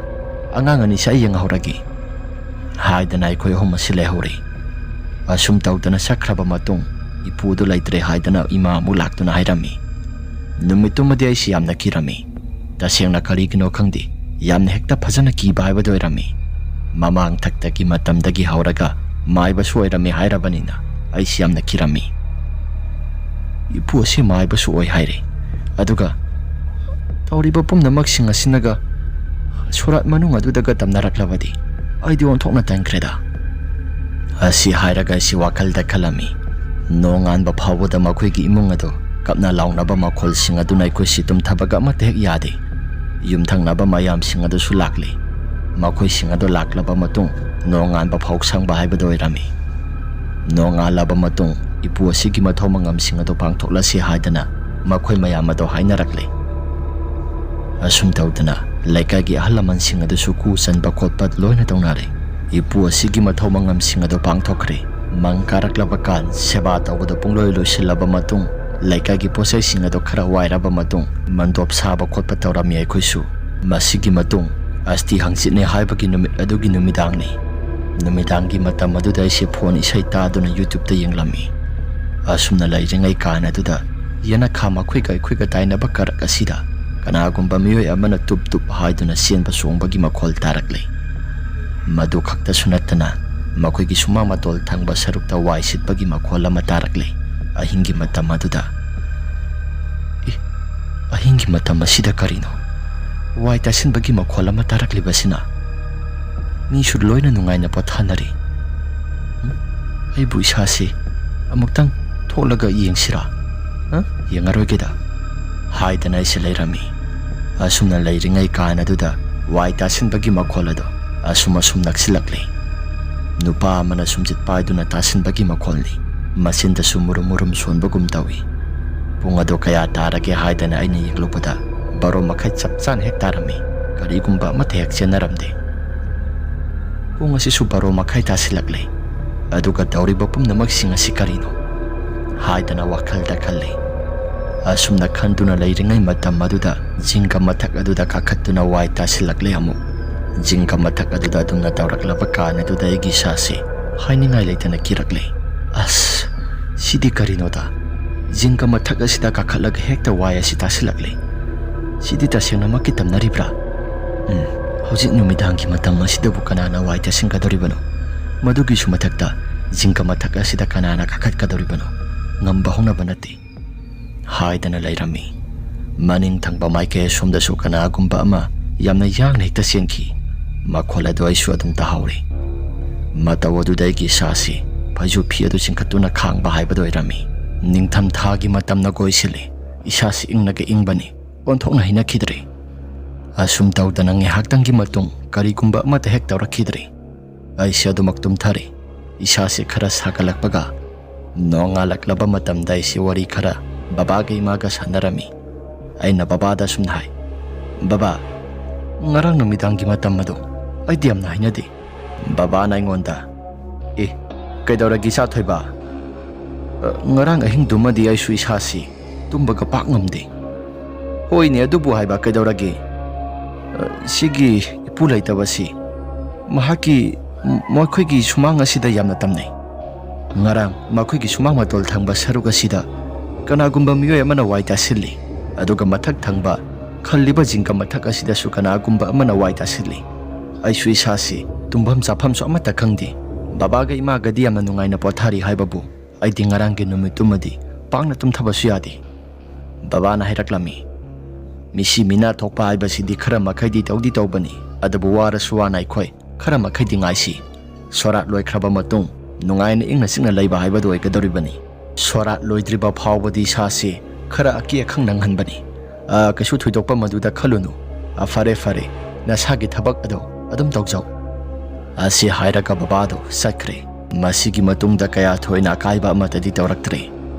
ꯑꯉꯥꯡ ꯑꯅꯤꯁꯦ ꯑꯩ ꯌꯦꯡꯍꯧꯔꯒꯦ," ꯍꯥꯏꯗꯅ ꯑꯩꯈꯣꯏ ꯑꯍꯨꯝ ꯑꯁꯤ ꯂꯩꯍꯧꯔꯦ꯫ ꯑꯁꯨꯝ ꯇꯧꯗꯅ ꯆꯠꯈ꯭ꯔꯕ ꯃꯇꯨꯡ, ꯏꯄꯨꯗꯨ ꯂꯩꯇ꯭ꯔꯦ ꯍꯥꯏꯗꯅ ꯏꯃꯥ ꯑꯃꯨꯛ ꯂꯥꯛꯇꯨꯅ ꯍꯥꯏꯔꯝꯃꯤ꯫ ꯅꯨꯃꯤꯠꯇꯨꯃꯗꯤ ꯑꯩꯁꯤ ꯌꯥꯝꯅ ꯀꯤꯔꯝꯃꯤ꯫ ꯇꯁꯦꯡꯅ ꯀꯔꯤꯒꯤꯅꯣ ꯈꯪꯗꯦ, ꯌꯥꯝꯅ ꯍꯦꯛꯇ ꯐꯖꯅ ꯀꯤꯕ ꯍꯥꯏꯕꯗꯨ ꯑꯣꯏꯔꯝꯃꯤ꯫ ꯃꯃꯥꯡ ꯊꯛꯇꯒꯤ ꯃꯇꯝꯗꯒꯤ ꯍꯧꯔꯒ ꯃꯥꯏꯕꯁꯨ ꯑꯣꯏꯔꯝꯃꯤ ꯍꯥꯏꯔꯕꯅꯤꯅ ꯑꯩꯁꯤ ꯌꯥꯝꯅ ꯀꯤꯔꯝꯃꯤ꯫ ꯏꯄꯨ ꯑꯁꯤ ꯃꯥꯏꯕꯁꯨ ꯑꯣꯏ ꯍꯥꯏꯔꯦ, ꯑꯗꯨꯒ ꯇꯧꯔꯤꯕ ꯄꯨꯝꯅꯃꯛꯁꯤꯡ ꯑꯁꯤꯅꯒ ꯁꯣꯔꯥꯠ ꯃꯅꯨꯡ ꯑꯗꯨꯗꯒ ꯇꯝꯅꯔꯛꯂꯕꯗꯤ ꯑꯩꯗꯤ ꯑꯣꯟꯊꯣꯛꯅ ꯇꯟꯈ꯭ꯔꯦꯗ꯫ ꯑꯁꯤ ꯍꯥꯏꯔꯒ ꯑꯩꯁꯤ ꯋꯥꯈꯜꯗ ꯈꯜꯂꯝꯃꯤ꯫ ꯅꯣꯡꯉꯥꯟꯕ ꯐꯥꯎꯕꯗ ꯃꯈꯣꯏꯒꯤ ꯏꯃꯨꯡ ꯑꯗꯨ ꯀꯞꯅ ꯂꯥꯎꯅꯕ ꯃꯈꯣꯜꯁꯤꯡ ꯑꯗꯨꯅ ꯑꯩꯈꯣꯏꯁꯤ ꯇꯨꯝꯊꯕꯒ ꯑꯃꯠꯇ ꯍꯦꯛ ꯌꯥꯗꯦ꯫ ꯌꯨꯝꯊꯪꯅꯕ ꯃꯌꯥꯝꯁꯤꯡ ꯑꯗꯨꯁꯨ ꯂꯥꯛꯂꯤ꯫ ꯃꯈꯣꯏꯁꯤꯡ ꯑꯗꯨ ꯂꯥꯛꯂꯕ ꯃꯇꯨꯡ ꯅꯣꯡꯉꯥꯟꯕ ꯐꯥꯎ ꯁꯪꯕ ꯍꯥꯏꯕꯗꯨ ꯑꯣꯏꯔꯝꯃꯤ꯫ ꯅꯣꯡꯉꯥꯜꯂꯕ ꯃꯇꯨꯡ ꯏꯄꯨ ꯑꯁꯤꯒꯤ ꯃꯊꯧ ꯃꯉꯝꯁꯤꯡ ꯑꯗꯨ ꯄꯥꯡꯊꯣꯛꯂꯁꯤ ꯍꯥꯏꯗꯅ ꯃꯈꯣꯏ ꯃꯌꯥꯝ ꯑꯗꯨ ꯍꯥꯏꯅꯔꯛꯂꯤ꯫ ꯑꯁꯨꯝ ꯇꯧꯗꯅ ꯂꯩꯀꯥꯏꯒꯤ ꯑꯍꯜ ꯂꯃꯟꯁꯤꯡ ꯑꯗꯨꯁꯨ ꯀꯨ ꯆꯟꯕ ꯈꯣꯠꯄ ꯂꯣꯏꯅ ꯇꯧꯅꯔꯦ꯫ ꯏꯄꯨ ꯑꯁꯤꯒꯤ ꯃꯊꯧ ꯃꯉꯝꯁꯤꯡ ꯑꯗꯨ ꯄꯥꯡꯊꯣꯛꯈ꯭ꯔꯦ꯫ ꯃꯪ ꯀꯥꯔꯛꯂꯕ ꯀꯥꯟ ꯁꯦꯕꯥ ꯇꯧꯕꯗ ꯄꯨꯡꯂꯣꯏ ꯂꯣꯏꯁꯤꯜꯂꯕ ꯃꯇꯨꯡ ꯂꯩꯀꯥꯏꯒꯤ ꯄꯣꯠꯆꯩꯁꯤꯡ ꯑꯗꯨ ꯈꯔ ꯋꯥꯏꯔꯕ ꯃꯇꯨꯡ ꯃꯟꯗꯣꯞ ꯁꯥꯕ ꯈꯣꯠꯄ ꯇꯧꯔꯝꯃꯤ ꯑꯩꯈꯣꯏꯁꯨ꯫ ꯃꯁꯤꯒꯤ ꯃꯇꯨꯡ ꯑꯁꯇꯤ ꯍꯪꯆꯤꯠꯅꯦ ꯍꯥꯏꯕꯒꯤ ꯅꯨꯃꯤꯠ ꯑꯗꯨꯒꯤ ꯅꯨꯃꯤꯗꯥꯡꯅꯤ꯫ ꯅꯨꯃꯤꯗꯥꯡꯒꯤ ꯃꯇꯝ ꯑꯗꯨꯗ ꯑꯩꯁꯦ ꯐꯣꯟ ꯏꯁꯩ ꯇꯥꯗꯨꯅ YouTubeꯇ ꯌꯦꯡꯂꯝꯃꯤ꯫ ꯑꯁꯨꯝꯅ ꯂꯩꯔꯤꯉꯩ ꯀꯥꯟ ꯑꯗꯨꯗ ꯌꯦꯅꯈꯥ ꯃꯈꯣꯏꯒ ꯑꯩꯈꯣꯏꯒ ꯇꯥꯏꯅꯕ ꯀꯥꯔꯛ ꯑꯁꯤꯗ ꯀꯅꯥꯒꯨꯝꯕ ꯃꯤꯑꯣꯏ ꯑꯃꯅ ꯇꯨꯞ ꯇꯨꯞ ꯍꯥꯏꯗꯨꯅ ꯆꯦꯟꯕ ꯆꯣꯡꯕꯒꯤ ꯃꯈꯣꯜ ꯇꯥꯔꯛꯂꯤ꯫ ꯃꯗꯨ ꯈꯛꯇꯁꯨ ꯅꯠꯇꯅ ꯃꯈꯣꯏꯒꯤ ꯁꯨꯃꯥꯡ ꯃꯇꯣꯜ ꯊꯪꯕ ꯁꯔꯨꯛꯇ ꯋꯥꯏ ꯁꯤꯠꯄꯒꯤ ꯃꯈꯣꯜ ꯑꯃ ꯇꯥꯔꯛꯂꯤ꯫ ꯑꯍꯤꯡꯒꯤ ꯃꯇꯝ ꯑꯗꯨꯗ, "ꯑꯦ, ꯑꯍꯤꯡꯒꯤ ꯃꯇꯝ ꯑꯁꯤꯗ ꯀꯔꯤꯅꯣ? ꯋꯥꯏ ꯇꯥꯁꯤꯟꯕꯒꯤ ꯃꯈꯣꯜ ꯑꯃ ꯇꯥꯔꯛꯂꯤꯕꯁꯤꯅ?" ꯃꯤꯁꯨ ꯂꯣꯏꯅ ꯅꯨꯡꯉꯥꯏꯅ ꯄꯣꯊꯥꯅꯔꯤ꯫ ꯎꯝ? ꯑꯩꯕꯨ ꯏꯁꯥꯁꯤ ꯑꯃꯨꯛꯇꯪ ꯊꯣꯛꯂꯒ ꯌꯦꯡꯁꯤꯔꯥ? ꯑ? ꯌꯦꯡꯉꯔꯣꯏꯒꯦꯗ ꯍꯥꯏꯗꯅ ꯑꯩꯁꯦ ꯂꯩꯔꯝꯃꯤ꯫ ꯑꯁꯨꯝꯅ ꯂꯩꯔꯤꯉꯩ ꯀꯥꯟ ꯑꯗꯨꯗ ꯋꯥꯏ ꯇꯥꯁꯤꯟꯕꯒꯤ ꯃꯈꯣꯜ ꯑꯗꯣ ꯑꯁꯨꯝ ꯑꯁꯨꯝ ꯅꯛꯁꯤꯜꯂꯛꯂꯤ꯫ ꯅꯨꯄꯥ ꯑꯃꯅ ꯁꯨꯝꯆꯤꯠ ꯄꯥꯏꯗꯨꯅ ꯇꯥꯁꯤꯟꯕꯒꯤ ꯃꯈꯣꯜꯅꯤ꯫ ꯃꯆꯤꯟꯗꯁꯨ ꯃꯨꯔꯨꯝ ꯃꯨꯔꯨꯝ ꯁꯣꯟꯕꯒꯨꯝ ꯇꯧꯏ꯫ ꯄꯨꯡ ꯑꯗꯨ ꯀꯌꯥ ꯇꯥꯔꯒꯦ ꯍꯥꯏꯗꯅ ꯑꯩꯅ ꯌꯦꯡꯂꯨꯕꯗ ꯕꯥꯔꯣ ꯃꯈꯥꯏ ꯆꯞ ꯆꯥꯅ ꯍꯦꯛ ꯇꯥꯔꯝꯃꯤ꯫ ꯀꯔꯤꯒꯨꯝꯕ ꯑꯃꯠꯇ ꯍꯦꯛ ꯆꯦꯟꯅꯔꯝꯗꯦ꯫ ꯄꯨꯡ ꯑꯁꯤꯁꯨ ꯕꯥꯔꯣ ꯃꯈꯥꯏ ꯇꯥꯁꯤꯜꯂꯛꯂꯦ꯫ ꯑꯗꯨꯒ ꯇꯧꯔꯤꯕ ꯄꯨꯝꯅꯃꯛꯁꯤꯡ ꯑꯁꯤ ꯀꯔꯤꯅꯣ ꯍꯥꯏꯗꯅ ꯋꯥꯈꯜꯗ ꯈꯜꯂꯤ꯫ ꯑꯁꯨꯝꯅ ꯈꯟꯗꯨꯅ ꯂꯩꯔꯤꯉꯩ ꯃꯇꯝ ꯑꯗꯨꯗ ꯖꯤꯡꯒ ꯃꯊꯛ ꯑꯗꯨꯗ ꯀꯥꯈꯠꯇꯨꯅ ꯋꯥꯏ ꯇꯥꯁꯤꯜꯂꯛꯂꯦ ꯑꯃꯨꯛ꯫ ꯖꯤꯡꯒ ꯃꯊꯛ ꯑꯗꯨꯗ ꯑꯗꯨꯝꯅ ꯇꯧꯔꯛꯂꯕ ꯀꯥꯟ ꯑꯗꯨꯗ ꯑꯩꯒꯤ ꯏꯁꯥꯁꯤ ꯍꯥꯏꯅꯤꯡꯉꯥꯏ ꯂꯩꯇꯅ ꯀꯤꯔꯛꯂꯦ꯫ ꯑꯁ, ꯁꯤꯗꯤ ꯀꯔꯤꯅꯣꯗ? ꯖꯤꯡꯒ ꯃꯊꯛ ꯑꯁꯤꯗ ꯀꯥꯈꯠꯂꯒ ꯍꯦꯛꯇ ꯋꯥꯏ ꯑꯁꯤ ꯇꯥꯁꯤꯜꯂꯛꯂꯦ꯫ ꯁꯤꯗꯤ ꯇꯁꯦꯡꯅꯃꯛꯀꯤ ꯇꯝꯅꯔꯤꯕ꯭ꯔꯥ? ꯎꯝ, ꯍꯧꯖꯤꯛ ꯅꯨꯃꯤꯗꯥꯡꯒꯤ ꯃꯇꯝ ꯑꯁꯤꯗꯕꯨ ꯀꯅꯥꯅ ꯋꯥꯏ ꯇꯥꯁꯤꯟꯒꯗꯧꯔꯤꯕꯅꯣ? ꯃꯗꯨꯒꯤꯁꯨ ꯃꯊꯛꯇ ꯖꯤꯡꯒ ꯃꯊꯛ ꯑꯁꯤꯗ ꯀꯅꯥꯅ ꯀꯥꯈꯠꯀꯗꯧꯔꯤꯕꯅꯣ? ꯉꯝꯕ ꯍꯧꯅꯕ ꯅꯠꯇꯦ ꯍꯥꯏꯗꯅ ꯂꯩꯔꯝꯃꯤ꯫ ꯃꯅꯤꯡ ꯊꯪꯕ ꯃꯥꯏꯀꯩ ꯑꯁꯣꯝꯗꯁꯨ ꯀꯅꯥꯒꯨꯝꯕ ꯑꯃ ꯌꯥꯝꯅ ꯌꯥꯡꯅ ꯍꯦꯛꯇ ꯆꯦꯟꯈꯤ꯫ ꯃꯈꯣꯜ ꯑꯗꯨ ꯑꯩꯁꯨ ꯑꯗꯨꯝ ꯇꯥꯍꯧꯔꯤ꯫ ꯃꯇꯧ ꯑꯗꯨꯗ ꯑꯩꯒꯤ ꯏꯁꯥꯁꯤ ꯐꯩꯖꯨꯞ ꯐꯤ ꯑꯗꯨ ꯆꯤꯡꯈꯠꯇꯨꯅ ꯈꯥꯡꯕ ꯍꯥꯏꯕꯗꯨ ꯑꯣꯏꯔꯝꯃꯤ꯫ ꯅꯤꯡꯊꯝ ꯊꯥꯒꯤ ꯃꯇꯝꯅ ꯀꯣꯏꯁꯤꯜꯂꯤ꯫ ꯏꯁꯥꯁꯤ ꯏꯪꯂꯒ ꯏꯪꯕꯅꯤ꯫ ꯑꯣꯟꯊꯣꯛꯅ ꯍꯩꯅꯈꯤꯗ꯭ꯔꯦ꯫ ꯑꯁꯨꯝ ꯇꯧꯗꯅ ꯉꯥꯏꯍꯥꯛꯇꯪꯒꯤ ꯃꯇꯨꯡ ꯀꯔꯤꯒꯨꯝꯕ ꯑꯃꯠꯇ ꯍꯦꯛ ꯇꯧꯔꯛꯈꯤꯗ꯭ꯔꯦ꯫ ꯑꯩꯁꯦ ꯑꯗꯨꯃꯛ ꯇꯨꯝꯊꯔꯦ꯫ ꯏꯁꯥꯁꯦ ꯈꯔ ꯁꯥꯒꯠꯂꯛꯄꯒ ꯅꯣꯡꯉꯥꯜꯂꯛꯂꯕ ꯃꯇꯝꯗ ꯑꯩꯁꯦ ꯋꯥꯔꯤ ꯈꯔ ꯕꯕꯥꯒ ꯏꯃꯥꯒ ꯁꯥꯟꯅꯔꯝꯃꯤ꯫ ꯑꯩꯅ ꯕꯕꯥꯗ ꯑꯁꯨꯝꯅ ꯍꯥꯏ, "ꯕꯕꯥ, ꯉꯔꯥꯡ ꯅꯨꯃꯤꯗꯥꯡꯒꯤ ꯃꯇꯝ ꯑꯗꯨ ꯑꯩꯗꯤ ꯌꯥꯝꯅ ꯍꯩꯅꯗꯦ꯫" ꯕꯕꯥꯅ ꯑꯩꯉꯣꯟꯗ, "ꯑꯦ, ꯀꯩꯗꯧꯔꯒꯦ ꯏꯆꯥ ꯊꯣꯏꯕ? ꯑ, ꯉꯔꯥꯡ ꯑꯍꯤꯡꯗꯨꯃꯗꯤ ꯑꯩꯁꯨ ꯏꯁꯥꯁꯤ ꯇꯨꯝꯕꯒ ꯄꯥꯛ ꯉꯝꯗꯦ꯫" "ꯍꯣꯏꯅꯦ, ꯑꯗꯨꯕꯨ ꯍꯥꯏꯕ ꯀꯩꯗꯧꯔꯒꯦ? ꯑ, ꯁꯤꯒꯤ ꯏꯄꯨ ꯂꯩꯇꯕꯁꯤ ꯃꯍꯥꯛꯀꯤ, ꯃꯈꯣꯏꯒꯤ ꯁꯨꯃꯥꯡ ꯑꯁꯤꯗ ꯌꯥꯝꯅ ꯇꯝꯅꯩ꯫ ꯉꯔꯥꯡ ꯃꯈꯣꯏꯒꯤ ꯁꯨꯃꯥꯡ ꯃꯇꯣꯜ ꯊꯪꯕ ꯁꯔꯨꯛ ꯑꯁꯤꯗ ꯀꯅꯥꯒꯨꯝꯕ ꯃꯤꯑꯣꯏ ꯑꯃꯅ ꯋꯥꯏ ꯇꯥꯁꯤꯜꯂꯤ, ꯑꯗꯨꯒ ꯃꯊꯛ ꯊꯪꯕ ꯈꯜꯂꯤꯕ ꯖꯤꯡꯒ ꯃꯊꯛ ꯑꯁꯤꯗꯁꯨ ꯀꯅꯥꯒꯨꯝꯕ ꯑꯃꯅ ꯋꯥꯏ ꯇꯥꯁꯤꯜꯂꯤ꯫ ꯑꯩꯁꯨ ꯏꯁꯥꯁꯤ ꯇꯨꯝꯐꯝ ꯆꯥꯐꯝꯁꯨ ꯑꯃꯠꯇ ꯈꯪꯗꯦ꯫ ꯕꯕꯥꯒ ꯏꯃꯥꯒꯗꯤ ꯌꯥꯝꯅ ꯅꯨꯡꯉꯥꯏꯅ ꯄꯣꯊꯥꯔꯤ ꯍꯥꯏꯕꯕꯨ ꯑꯩꯗꯤ ꯉꯔꯥꯡꯒꯤ ꯅꯨꯃꯤꯠꯇꯨꯃꯗꯤ ꯄꯥꯛꯅ ꯇꯨꯝꯊꯕꯁꯨ ꯌꯥꯗꯦ꯫" ꯕꯕꯥꯅ ꯍꯥꯏꯔꯛꯂꯝꯃꯤ, "ꯃꯤꯁꯤ ꯃꯤꯅꯥ ꯊꯣꯛꯄ ꯍꯥꯏꯕꯁꯤꯗꯤ ꯈꯔ ꯃꯈꯩꯗꯤ ꯇꯧꯗꯤ ꯇꯧꯕꯅꯤ, ꯑꯗꯨꯕꯨ ꯋꯥꯔꯁꯨ ꯋꯥꯅ ꯑꯩꯈꯣꯏ ꯈꯔ ꯃꯈꯩꯗꯤ ꯉꯥꯏꯁꯤ꯫ ꯁꯣꯔꯥꯠ ꯂꯣꯏꯈ꯭ꯔꯕ ꯃꯇꯨꯡ ꯅꯨꯡꯉꯥꯏꯅ ꯏꯪꯅ ꯆꯤꯛꯅ ꯂꯩꯕ ꯍꯥꯏꯕꯗꯨ ꯑꯣꯏꯒꯗꯧꯔꯤꯕꯅꯤ꯫ ꯁꯣꯔꯥꯠ ꯂꯣꯏꯗ꯭ꯔꯤꯕ ꯐꯥꯎꯕꯗꯤ ꯏꯁꯥꯁꯤ ꯈꯔ ꯑꯀꯤ ꯑꯈꯪ ꯅꯪꯍꯟꯕꯅꯤ꯫ ꯑ, ꯀꯩꯁꯨ ꯊꯣꯏꯗꯣꯛꯄ ꯃꯗꯨꯗ ꯈꯜꯂꯨꯅꯨ꯫ ꯑ, ꯐꯔꯦ, ꯐꯔꯦ, ꯅꯁꯥꯒꯤ ꯊꯕꯛ ꯑꯗꯨ ꯑꯗꯨꯝ ꯇꯧꯖꯧ꯫" ꯑꯁꯤ ꯍꯥꯏꯔꯒ ꯕꯕꯥꯗꯨ ꯆꯠꯈ꯭ꯔꯦ꯫ ꯃꯁꯤꯒꯤ ꯃꯇꯨꯡꯗ ꯀꯌꯥ ꯊꯣꯏꯅ ꯑꯀꯥꯏꯕ ꯑꯃꯠꯇꯗꯤ ꯇꯧꯔꯛꯇ꯭ꯔꯦ꯫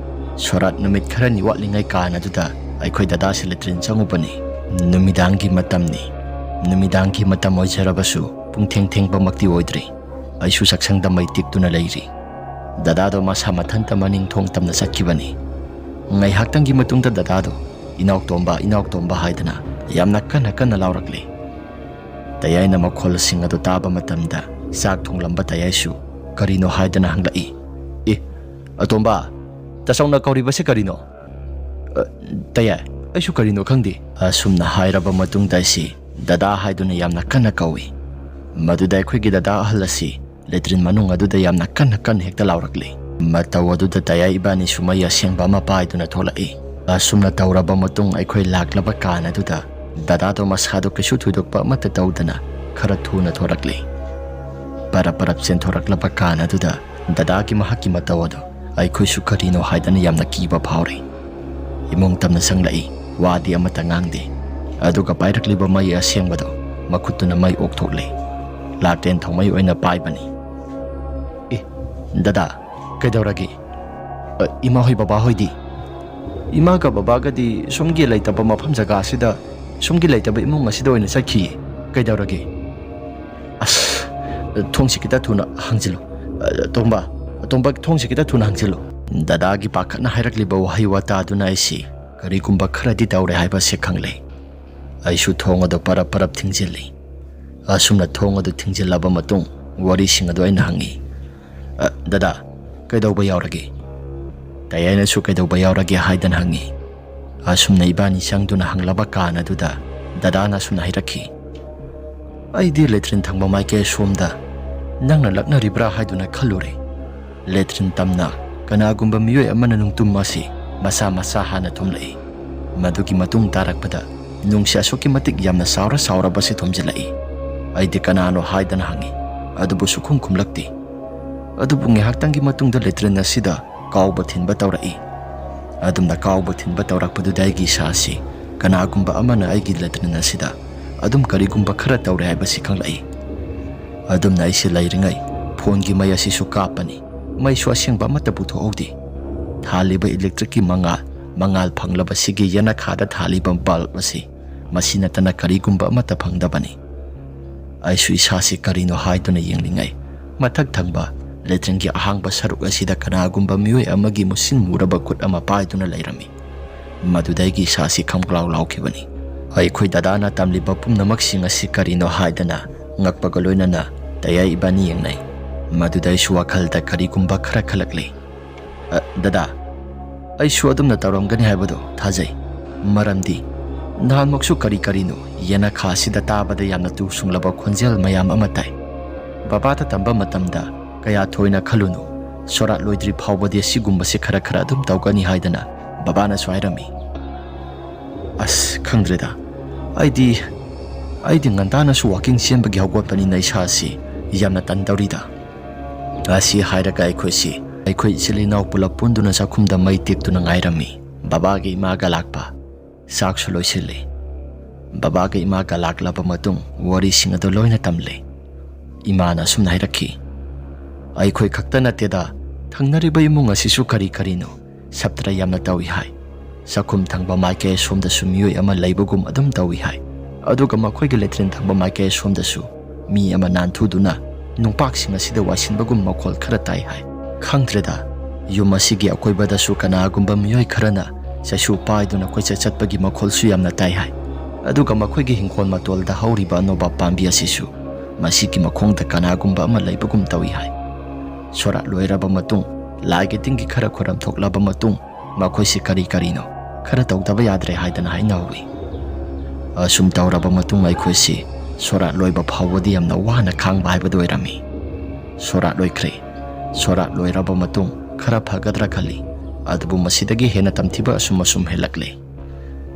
ꯁꯣꯔꯥꯠ ꯅꯨꯃꯤꯠ ꯈꯔꯅꯤ ꯋꯥꯠꯂꯤꯉꯩ ꯀꯥꯟ ꯑꯗꯨꯗ ꯑꯩꯈꯣꯏ ꯗꯗꯥꯁꯤ ꯂꯦꯇ꯭ꯔꯤꯟ ꯆꯪꯉꯨꯕꯅꯤ꯫ ꯅꯨꯃꯤꯗꯥꯡꯒꯤ ꯃꯇꯝꯅꯤ꯫ ꯅꯨꯃꯤꯗꯥꯡꯒꯤ ꯃꯇꯝ ꯑꯣꯏꯖꯔꯕꯁꯨ ꯄꯨꯡ ꯊꯦꯡ ꯊꯦꯡꯕꯃꯛꯇꯤ ꯑꯣꯏꯗ꯭ꯔꯤ꯫ ꯑꯩꯁꯨ ꯆꯥꯛꯁꯪꯗ ꯃꯩ ꯇꯤꯛꯇꯨꯅ ꯂꯩꯔꯤ꯫ ꯗꯗꯥꯗꯣ ꯃꯁꯥ ꯃꯊꯟꯇ ꯃꯅꯤꯡ ꯊꯣꯡ ꯇꯝꯅ ꯆꯠꯈꯤꯕꯅꯤ꯫ ꯉꯥꯏꯍꯥꯛꯇꯪꯒꯤ ꯃꯇꯨꯡꯗ ꯗꯗꯥꯗꯣ "ꯏꯅꯥꯎꯇꯣꯝꯕ, ꯏꯅꯥꯎꯇꯣꯝꯕ" ꯍꯥꯏꯗꯅ ꯌꯥꯝꯅ ꯀꯟꯅ ꯀꯟꯅ ꯂꯥꯎꯔꯛꯂꯤ꯫ ꯇꯌꯥꯏꯅ ꯃꯈꯣꯜꯁꯤꯡ ꯑꯗꯨ ꯇꯥꯕ ꯃꯇꯝꯗ ꯆꯥꯛ ꯊꯣꯡꯂꯝꯕ ꯇꯌꯥꯏꯁꯨ "ꯀꯔꯤꯅꯣ?" ꯍꯥꯏꯗꯅ ꯍꯪꯂꯛꯏ꯫ "ꯑꯦ, ꯑꯇꯣꯝꯕ, ꯇꯥꯆꯧꯅ ꯀꯧꯔꯤꯕꯁꯦ ꯀꯔꯤꯅꯣ?" "ꯑ, ꯇꯌꯥꯏ, ꯑꯩꯁꯨ ꯀꯔꯤꯅꯣ ꯈꯪꯗꯦ"꯫ ꯑꯁꯨꯝꯅ ꯍꯥꯏꯔꯕ ꯃꯇꯨꯡꯗ ꯑꯩꯁꯤ "ꯗꯗꯥ" ꯍꯥꯏꯗꯨꯅ ꯌꯥꯝꯅ ꯀꯟꯅ ꯀꯧꯏ꯫ ꯃꯗꯨꯗ ꯑꯩꯈꯣꯏꯒꯤ ꯗꯗꯥ ꯑꯍꯜ ꯑꯁꯤ ꯂꯦꯇ꯭ꯔꯤꯟ ꯃꯅꯨꯡ ꯑꯗꯨꯗ ꯌꯥꯝꯅ ꯀꯟꯅ ꯀꯟꯅ ꯍꯦꯛꯇ ꯂꯥꯎꯔꯛꯂꯤ꯫ ꯃꯇꯧ ꯑꯗꯨꯗ ꯇꯌꯥꯏ ꯏꯕꯥꯅꯤꯁꯨ ꯃꯩ ꯑꯁꯦꯡꯕ ꯑꯃ ꯄꯥꯏꯗꯨꯅ ꯊꯣꯛꯂꯛꯏ꯫ ꯑꯁꯨꯝꯅ ꯇꯧꯔꯕ ꯃꯇꯨꯡ ꯑꯩꯈꯣꯏ ꯂꯥꯛꯂꯕ ꯀꯥꯟ ꯑꯗꯨꯗ ꯗꯗꯥꯗꯣ ꯃꯁꯥꯗꯣ ꯀꯩꯁꯨ ꯊꯣꯏꯗꯣꯛꯄ ꯑꯃꯠꯇ ꯇꯧꯗꯅ ꯈꯔ ꯊꯨꯅ ꯊꯣꯔꯛꯂꯤ꯫ ꯄꯔꯞ ꯄꯔꯞ ꯆꯦꯟꯊꯣꯔꯛꯂꯕ ꯀꯥꯟ ꯑꯗꯨꯗ ꯗꯗꯥꯒꯤ ꯃꯍꯥꯛꯀꯤ ꯃꯇꯧ ꯑꯗꯨ ꯑꯩꯈꯣꯏꯁꯨ ꯀꯔꯤꯅꯣ ꯍꯥꯏꯗꯅ ꯌꯥꯝꯅ ꯀꯤꯕ ꯐꯥꯎꯔꯤ꯫ ꯏꯃꯨꯡ ꯇꯝꯅ ꯆꯪꯂꯛꯏ꯫ ꯋꯥꯗꯤ ꯑꯃꯠꯇ ꯉꯥꯡꯗꯦ꯫ ꯑꯗꯨꯒ ꯄꯥꯏꯔꯛꯂꯤꯕ ꯃꯩ ꯑꯁꯦꯡꯕꯗꯣ ꯃꯈꯨꯠꯇꯨꯅ ꯃꯩ ꯑꯣꯛꯊꯣꯛꯂꯤ꯫ ꯂꯥꯇꯦꯟ ꯊꯧꯃꯩ ꯑꯣꯏꯅ ꯄꯥꯏꯕꯅꯤ꯫ "ꯑꯦ, ꯗꯗꯥ, ꯀꯩꯗꯧꯔꯒꯦ? ꯑ, ꯏꯃꯥ ꯍꯣꯏ, ꯕꯕꯥ ꯍꯣꯏꯗꯤ?" "ꯏꯃꯥꯒ ꯕꯕꯥꯒꯗꯤ ꯁꯣꯝꯒꯤ ꯂꯩꯇꯕ ꯃꯐꯝ ꯖꯒꯥꯁꯤꯗ, ꯁꯣꯝꯒꯤ ꯂꯩꯇꯕ ꯏꯃꯨꯡ ꯑꯁꯤꯗ ꯑꯣꯏꯅ ꯆꯠꯈꯤꯌꯦ꯫ ꯀꯩꯗꯧꯔꯒꯦ?" "ꯑꯁ, ꯊꯣꯡꯁꯤ ꯈꯤꯇ ꯊꯨꯅ ꯍꯥꯡꯖꯤꯜꯂꯨ꯫ ꯑ, ꯇꯣꯝꯕ, ꯇꯣꯝꯕ, ꯊꯣꯡꯁꯤ ꯈꯤꯇ ꯊꯨꯅ ꯍꯥꯡꯖꯤꯜꯂꯨ"꯫ ꯗꯗꯥꯒꯤ ꯄꯥꯈꯠꯅ ꯍꯥꯏꯔꯛꯂꯤꯕ ꯋꯥꯍꯩ ꯋꯥꯇꯥꯗꯨꯅ ꯑꯩꯁꯤ ꯀꯔꯤꯒꯨꯝꯕ ꯈꯔꯗꯤ ꯇꯧꯔꯦ ꯍꯥꯏꯕꯁꯤ ꯈꯪꯂꯦ꯫ ꯑꯩꯁꯨ ꯊꯣꯡ ꯑꯗꯨ ꯄꯔꯞ ꯄꯔꯞ ꯊꯤꯡꯖꯤꯜꯂꯤ꯫ ꯑꯁꯨꯝꯅ ꯊꯣꯡ ꯑꯗꯨ ꯊꯤꯡꯖꯤꯜꯂꯕ ꯃꯇꯨꯡ ꯋꯥꯔꯤꯁꯤꯡ ꯑꯗꯨ ꯑꯩꯅ ꯍꯪꯉꯤ꯫ "ꯑ, ꯗꯗꯥ, ꯀꯩꯗꯧꯕ ꯌꯥꯎꯔꯒꯦ?" ꯇꯌꯥꯏꯅꯁꯨ "ꯀꯩꯗꯧꯕ ꯌꯥꯎꯔꯒꯦ?" ꯍꯥꯏꯗꯅ ꯍꯪꯉꯤ꯫ ꯑꯁꯨꯝꯅ ꯏꯕꯥꯅꯤ ꯆꯪꯗꯨꯅ ꯍꯪꯂꯕ ꯀꯥꯟ ꯑꯗꯨꯗ ꯗꯗꯥꯅ ꯑꯁꯨꯝꯅ ꯍꯥꯏꯔꯛꯈꯤ꯫ "ꯑꯩꯗꯤ ꯂꯦꯇ꯭ꯔꯤꯟ ꯊꯪꯕ ꯃꯥꯏꯀꯩ ꯑꯁꯣꯝꯗ ꯅꯪꯅ ꯂꯛꯅꯔꯤꯕ꯭ꯔꯥ ꯍꯥꯏꯗꯨꯅ ꯈꯜꯂꯨꯔꯦ꯫ ꯂꯦꯇ꯭ꯔꯤꯟ ꯇꯝꯅ ꯀꯅꯥꯒꯨꯝꯕ ꯃꯤꯑꯣꯏ ꯑꯃꯅ ꯅꯨꯡꯇꯨꯝ ꯑꯁꯤ ꯃꯆꯥ ꯃꯆꯥ ꯍꯥꯟꯅ ꯊꯨꯝꯂꯛꯏ꯫ ꯃꯗꯨꯒꯤ ꯃꯇꯨꯡ ꯇꯥꯔꯛꯄꯗ ꯅꯨꯡꯁꯤ ꯑꯁꯨꯛꯀꯤ ꯃꯇꯤꯛ ꯌꯥꯝꯅ ꯆꯥꯎꯔ ꯆꯥꯎꯔꯕꯁꯤ ꯊꯨꯝꯖꯤꯜꯂꯛꯏ꯫ ꯑꯩꯗꯤ ꯀꯅꯥꯅꯣ ꯍꯥꯏꯗꯅ ꯍꯪꯉꯤ, ꯑꯗꯨꯕꯨ ꯁꯨꯈꯨꯝ ꯈꯨꯝꯂꯛꯇꯦ꯫ ꯑꯗꯨꯕꯨ ꯉꯥꯏꯍꯥꯛꯇꯪꯒꯤ ꯃꯇꯨꯡꯗ ꯂꯦꯇ꯭ꯔꯤꯟ ꯑꯁꯤꯗ ꯀꯥꯎꯕ ꯊꯤꯟꯕ ꯇꯧꯔꯛꯏ꯫ ꯑꯗꯨꯝꯅ ꯀꯥꯎꯕ ꯊꯤꯟꯕ ꯇꯧꯔꯛꯄꯗꯨꯗ ꯑꯩꯒꯤ ꯏꯁꯥꯁꯤ ꯀꯅꯥꯒꯨꯝꯕ ꯑꯃꯅ ꯑꯩꯒꯤ ꯂꯦꯇ꯭ꯔꯤꯟ ꯑꯁꯤꯗ ꯑꯗꯨꯝ ꯀꯔꯤꯒꯨꯝꯕ ꯈꯔ ꯇꯧꯔꯦ ꯍꯥꯏꯕꯁꯤ ꯈꯪꯂꯛꯏ꯫ ꯑꯗꯨꯝꯅ ꯑꯩꯁꯦ ꯂꯩꯔꯤꯉꯩ ꯐꯣꯟꯒꯤ ꯃꯩ ꯑꯁꯤꯁꯨ ꯀꯥꯞꯄꯅꯤ꯫ ꯃꯩꯁꯨ ꯑꯁꯦꯡꯕ ꯑꯃꯠꯇ ꯄꯨꯊꯣꯛꯍꯧꯗꯦ꯫ ꯊꯥꯜꯂꯤꯕ ꯏꯂꯦꯛꯇ꯭ꯔꯤꯛꯀꯤ ꯃꯉꯥꯜ, ꯃꯉꯥꯜ ꯐꯪꯂꯕꯁꯤꯒꯤ ꯌꯦꯅꯈꯥꯗ ꯊꯥꯜꯂꯤꯕ ꯕꯜꯕ ꯑꯁꯤ, ꯃꯁꯤ ꯅꯠꯇꯅ ꯀꯔꯤꯒꯨꯝꯕ ꯑꯃꯠꯇ ꯐꯪꯗꯕꯅꯤ꯫ ꯑꯩꯁꯨ ꯏꯁꯥꯁꯤ ꯀꯔꯤꯅꯣ ꯍꯥꯏꯗꯨꯅ ꯌꯦꯡꯂꯤꯉꯩ, ꯃꯊꯛ ꯊꯪꯕ ꯂꯦꯇ꯭ꯔꯤꯟꯒꯤ ꯑꯍꯥꯡꯕ ꯁꯔꯨꯛ ꯑꯁꯤꯗ ꯀꯅꯥꯒꯨꯝꯕ ꯃꯤꯑꯣꯏ ꯑꯃꯒꯤ ꯃꯨꯁꯤꯟ ꯃꯨꯔꯕ ꯈꯨꯠ ꯑꯃ ꯄꯥꯏꯗꯨꯅ ꯂꯩꯔꯝꯃꯤ꯫ ꯃꯗꯨꯗꯒꯤ ꯏꯁꯥꯁꯤ ꯈꯪꯒ꯭ꯂꯥꯎ ꯂꯥꯎꯈꯤꯕꯅꯤ꯫ ꯑꯩꯈꯣꯏ ꯗꯗꯥꯅ ꯇꯝꯂꯤꯕ ꯄꯨꯝꯅꯃꯛꯁꯤꯡ ꯑꯁꯤ ꯀꯔꯤꯅꯣ ꯍꯥꯏꯗꯅ ꯉꯛꯄꯒ ꯂꯣꯏꯅꯅ ꯇꯌꯥꯏ ꯏꯕꯥꯅꯤ ꯌꯦꯡꯅꯩ꯫ ꯃꯗꯨꯗ ꯑꯩꯁꯨ ꯋꯥꯈꯜꯗ ꯀꯔꯤꯒꯨꯝꯕ ꯈꯔ ꯈꯜꯂꯛꯂꯤ꯫ "ꯑ, ꯗꯗꯥ, ꯑꯩꯁꯨ ꯑꯗꯨꯝꯅ ꯇꯧꯔꯝꯒꯅꯤ ꯍꯥꯏꯕꯗꯨ ꯊꯥꯖꯩ꯫ ꯃꯔꯝꯗꯤ ꯅꯍꯥꯟꯃꯨꯛꯁꯨ ꯀꯔꯤ ꯀꯔꯤꯅꯣ ꯌꯦꯅꯈꯥ ꯑꯁꯤꯗ ꯇꯥꯕꯗ ꯌꯥꯝꯅ ꯇꯨ ꯁꯨꯡꯂꯕ ꯈꯣꯟꯖꯦꯜ ꯃꯌꯥꯝ ꯑꯃ ꯇꯥꯏ꯫ ꯕꯕꯥꯗ ꯇꯝꯕ ꯃꯇꯝꯗ ꯀꯌꯥ ꯊꯣꯏꯅ ꯈꯜꯂꯨꯅꯨ, ꯁꯣꯔꯥꯠ ꯂꯣꯏꯗ꯭ꯔꯤ ꯐꯥꯎꯕꯗꯤ ꯑꯁꯤꯒꯨꯝꯕꯁꯦ ꯈꯔ ꯈꯔ ꯑꯗꯨꯝ ꯇꯧꯒꯅꯤ ꯍꯥꯏꯗꯅ ꯕꯕꯥꯅꯁꯨ ꯍꯥꯏꯔꯝꯃꯤ꯫" "ꯑꯁ, ꯈꯪꯗ꯭ꯔꯦꯗ꯫ ꯑꯩꯗꯤ, ꯑꯩꯗꯤ ꯉꯟꯇꯥꯅꯁꯨ ꯋꯥꯀꯤꯡ ꯆꯦꯟꯕꯒꯤ ꯍꯧꯒꯠꯄꯅꯤꯅ ꯏꯁꯥꯁꯤ ꯌꯥꯝꯅ ꯇꯟꯗꯧꯔꯤꯗ꯫" ꯑꯁꯤ ꯍꯥꯏꯔꯒ ꯑꯩꯈꯣꯏꯁꯤ, ꯑꯩꯈꯣꯏ ꯏꯆꯤꯜ ꯏꯅꯥꯎ ꯄꯨꯂꯞ ꯄꯨꯟꯗꯨꯅ ꯆꯥꯛꯈꯨꯝꯗ ꯃꯩ ꯇꯦꯛꯇꯨꯅ ꯉꯥꯏꯔꯝꯃꯤ꯫ ꯕꯕꯥꯒ ꯏꯃꯥꯒ ꯂꯥꯛꯄ꯫ ꯆꯥꯛꯁꯨ ꯂꯣꯏꯁꯤꯜꯂꯤ꯫ ꯕꯕꯥꯒ ꯏꯃꯥꯒ ꯂꯥꯛꯂꯕ ꯃꯇꯨꯡ ꯋꯥꯔꯤꯁꯤꯡ ꯑꯗꯨ ꯂꯣꯏꯅ ꯇꯝꯂꯦ꯫ ꯏꯃꯥꯅ ꯑꯁꯨꯝꯅ ꯍꯥꯏꯔꯛꯈꯤ, "ꯑꯩꯈꯣꯏ ꯈꯛꯇ ꯅꯠꯇꯦꯗ, ꯊꯪꯅꯔꯤꯕ ꯏꯃꯨꯡ ꯑꯁꯤꯁꯨ ꯀꯔꯤ ꯀꯔꯤꯅꯣ ꯁꯞꯇ꯭ꯔ ꯌꯥꯝꯅ ꯇꯧꯏ ꯍꯥꯏ꯫ ꯆꯥꯛꯈꯨꯝ ꯊꯪꯕ ꯃꯥꯏꯀꯩ ꯑꯁꯣꯝꯗꯁꯨ ꯃꯤꯑꯣꯏ ꯑꯃ ꯂꯩꯕꯒꯨꯝ ꯑꯗꯨꯝ ꯇꯧꯏ ꯍꯥꯏ꯫ ꯑꯗꯨꯒ ꯃꯈꯣꯏꯒꯤ ꯂꯦꯇ꯭ꯔꯤꯟ ꯊꯪꯕ ꯃꯥꯏꯀꯩ ꯑꯁꯣꯝꯗꯁꯨ ꯃꯤ ꯑꯃ ꯅꯥꯟꯊꯨꯗꯨꯅ ꯅꯨꯡꯄꯥꯛꯁꯤꯡ ꯑꯁꯤꯗ ꯋꯥꯏꯁꯤꯟꯕꯒꯨꯝ ꯃꯈꯣꯜ ꯈꯔ ꯇꯥꯏ ꯍꯥꯏ꯫ ꯈꯪꯗ꯭ꯔꯦꯗ, ꯌꯨꯝ ꯑꯁꯤꯒꯤ ꯑꯀꯣꯏꯕꯗꯁꯨ ꯀꯅꯥꯒꯨꯝꯕ ꯃꯤꯑꯣꯏ ꯈꯔꯅ ꯆꯩꯁꯨ ꯄꯥꯏꯗꯨꯅ ꯀꯣꯏꯆꯠ ꯆꯠꯄꯒꯤ ꯃꯈꯣꯜꯁꯨ ꯌꯥꯝꯅ ꯇꯥꯏ ꯍꯥꯏ꯫ ꯑꯗꯨꯒ ꯃꯈꯣꯏꯒꯤ ꯍꯤꯡꯈꯣꯜ ꯃꯇꯣꯜꯗ ꯍꯧꯔꯤꯕ ꯑꯅꯣꯕꯥꯞ ꯄꯥꯝꯕꯤ ꯑꯁꯤꯁꯨ ꯃꯁꯤꯒꯤ ꯃꯈꯣꯡꯗ ꯀꯅꯥꯒꯨꯝꯕ ꯑꯃ ꯂꯩꯕꯒꯨꯝ ꯇꯧꯏ ꯍꯥꯏ꯫ ꯁꯣꯔꯥꯠ ꯂꯣꯏꯔꯕ ꯃꯇꯨꯡ, ꯂꯥꯏꯒꯤ ꯇꯤꯟꯒꯤ ꯈꯔ ꯈꯣꯏꯔꯝ ꯊꯣꯛꯂꯕ ꯃꯇꯨꯡ, ꯃꯈꯣꯏꯁꯤ ꯀꯔꯤ ꯀꯔꯤꯅꯣ ꯈꯔ ꯇꯧꯗꯕ ꯌꯥꯗ꯭ꯔꯦ ꯍꯥꯏꯗꯅ ꯍꯥꯏꯅꯍꯧꯏ꯫ ꯑꯁꯨꯝ ꯇꯧꯔꯕ ꯃꯇꯨꯡ ꯑꯩꯈꯣꯏꯁꯤ ꯁꯣꯔꯥꯠ ꯂꯣꯏꯕ ꯐꯥꯎꯕꯗꯤ ꯌꯥꯝꯅ ꯋꯥꯅ ꯈꯥꯡꯕ ꯍꯥꯏꯕꯗꯨ ꯑꯣꯏꯔꯝꯃꯤ꯫ ꯁꯣꯔꯥꯠ ꯂꯣꯏꯈ꯭ꯔꯦ꯫ ꯁꯣꯔꯥꯠ ꯂꯣꯏꯔꯕ ꯃꯇꯨꯡ ꯈꯔ ꯐꯒꯗ꯭ꯔꯥ ꯈꯜꯂꯤ, ꯑꯗꯨꯕꯨ ꯃꯁꯤꯗꯒꯤ ꯍꯦꯟꯅ ꯇꯝꯊꯤꯕ ꯑꯁꯨꯝ ꯑꯁꯨꯝ ꯍꯦꯜꯂꯛꯂꯦ꯫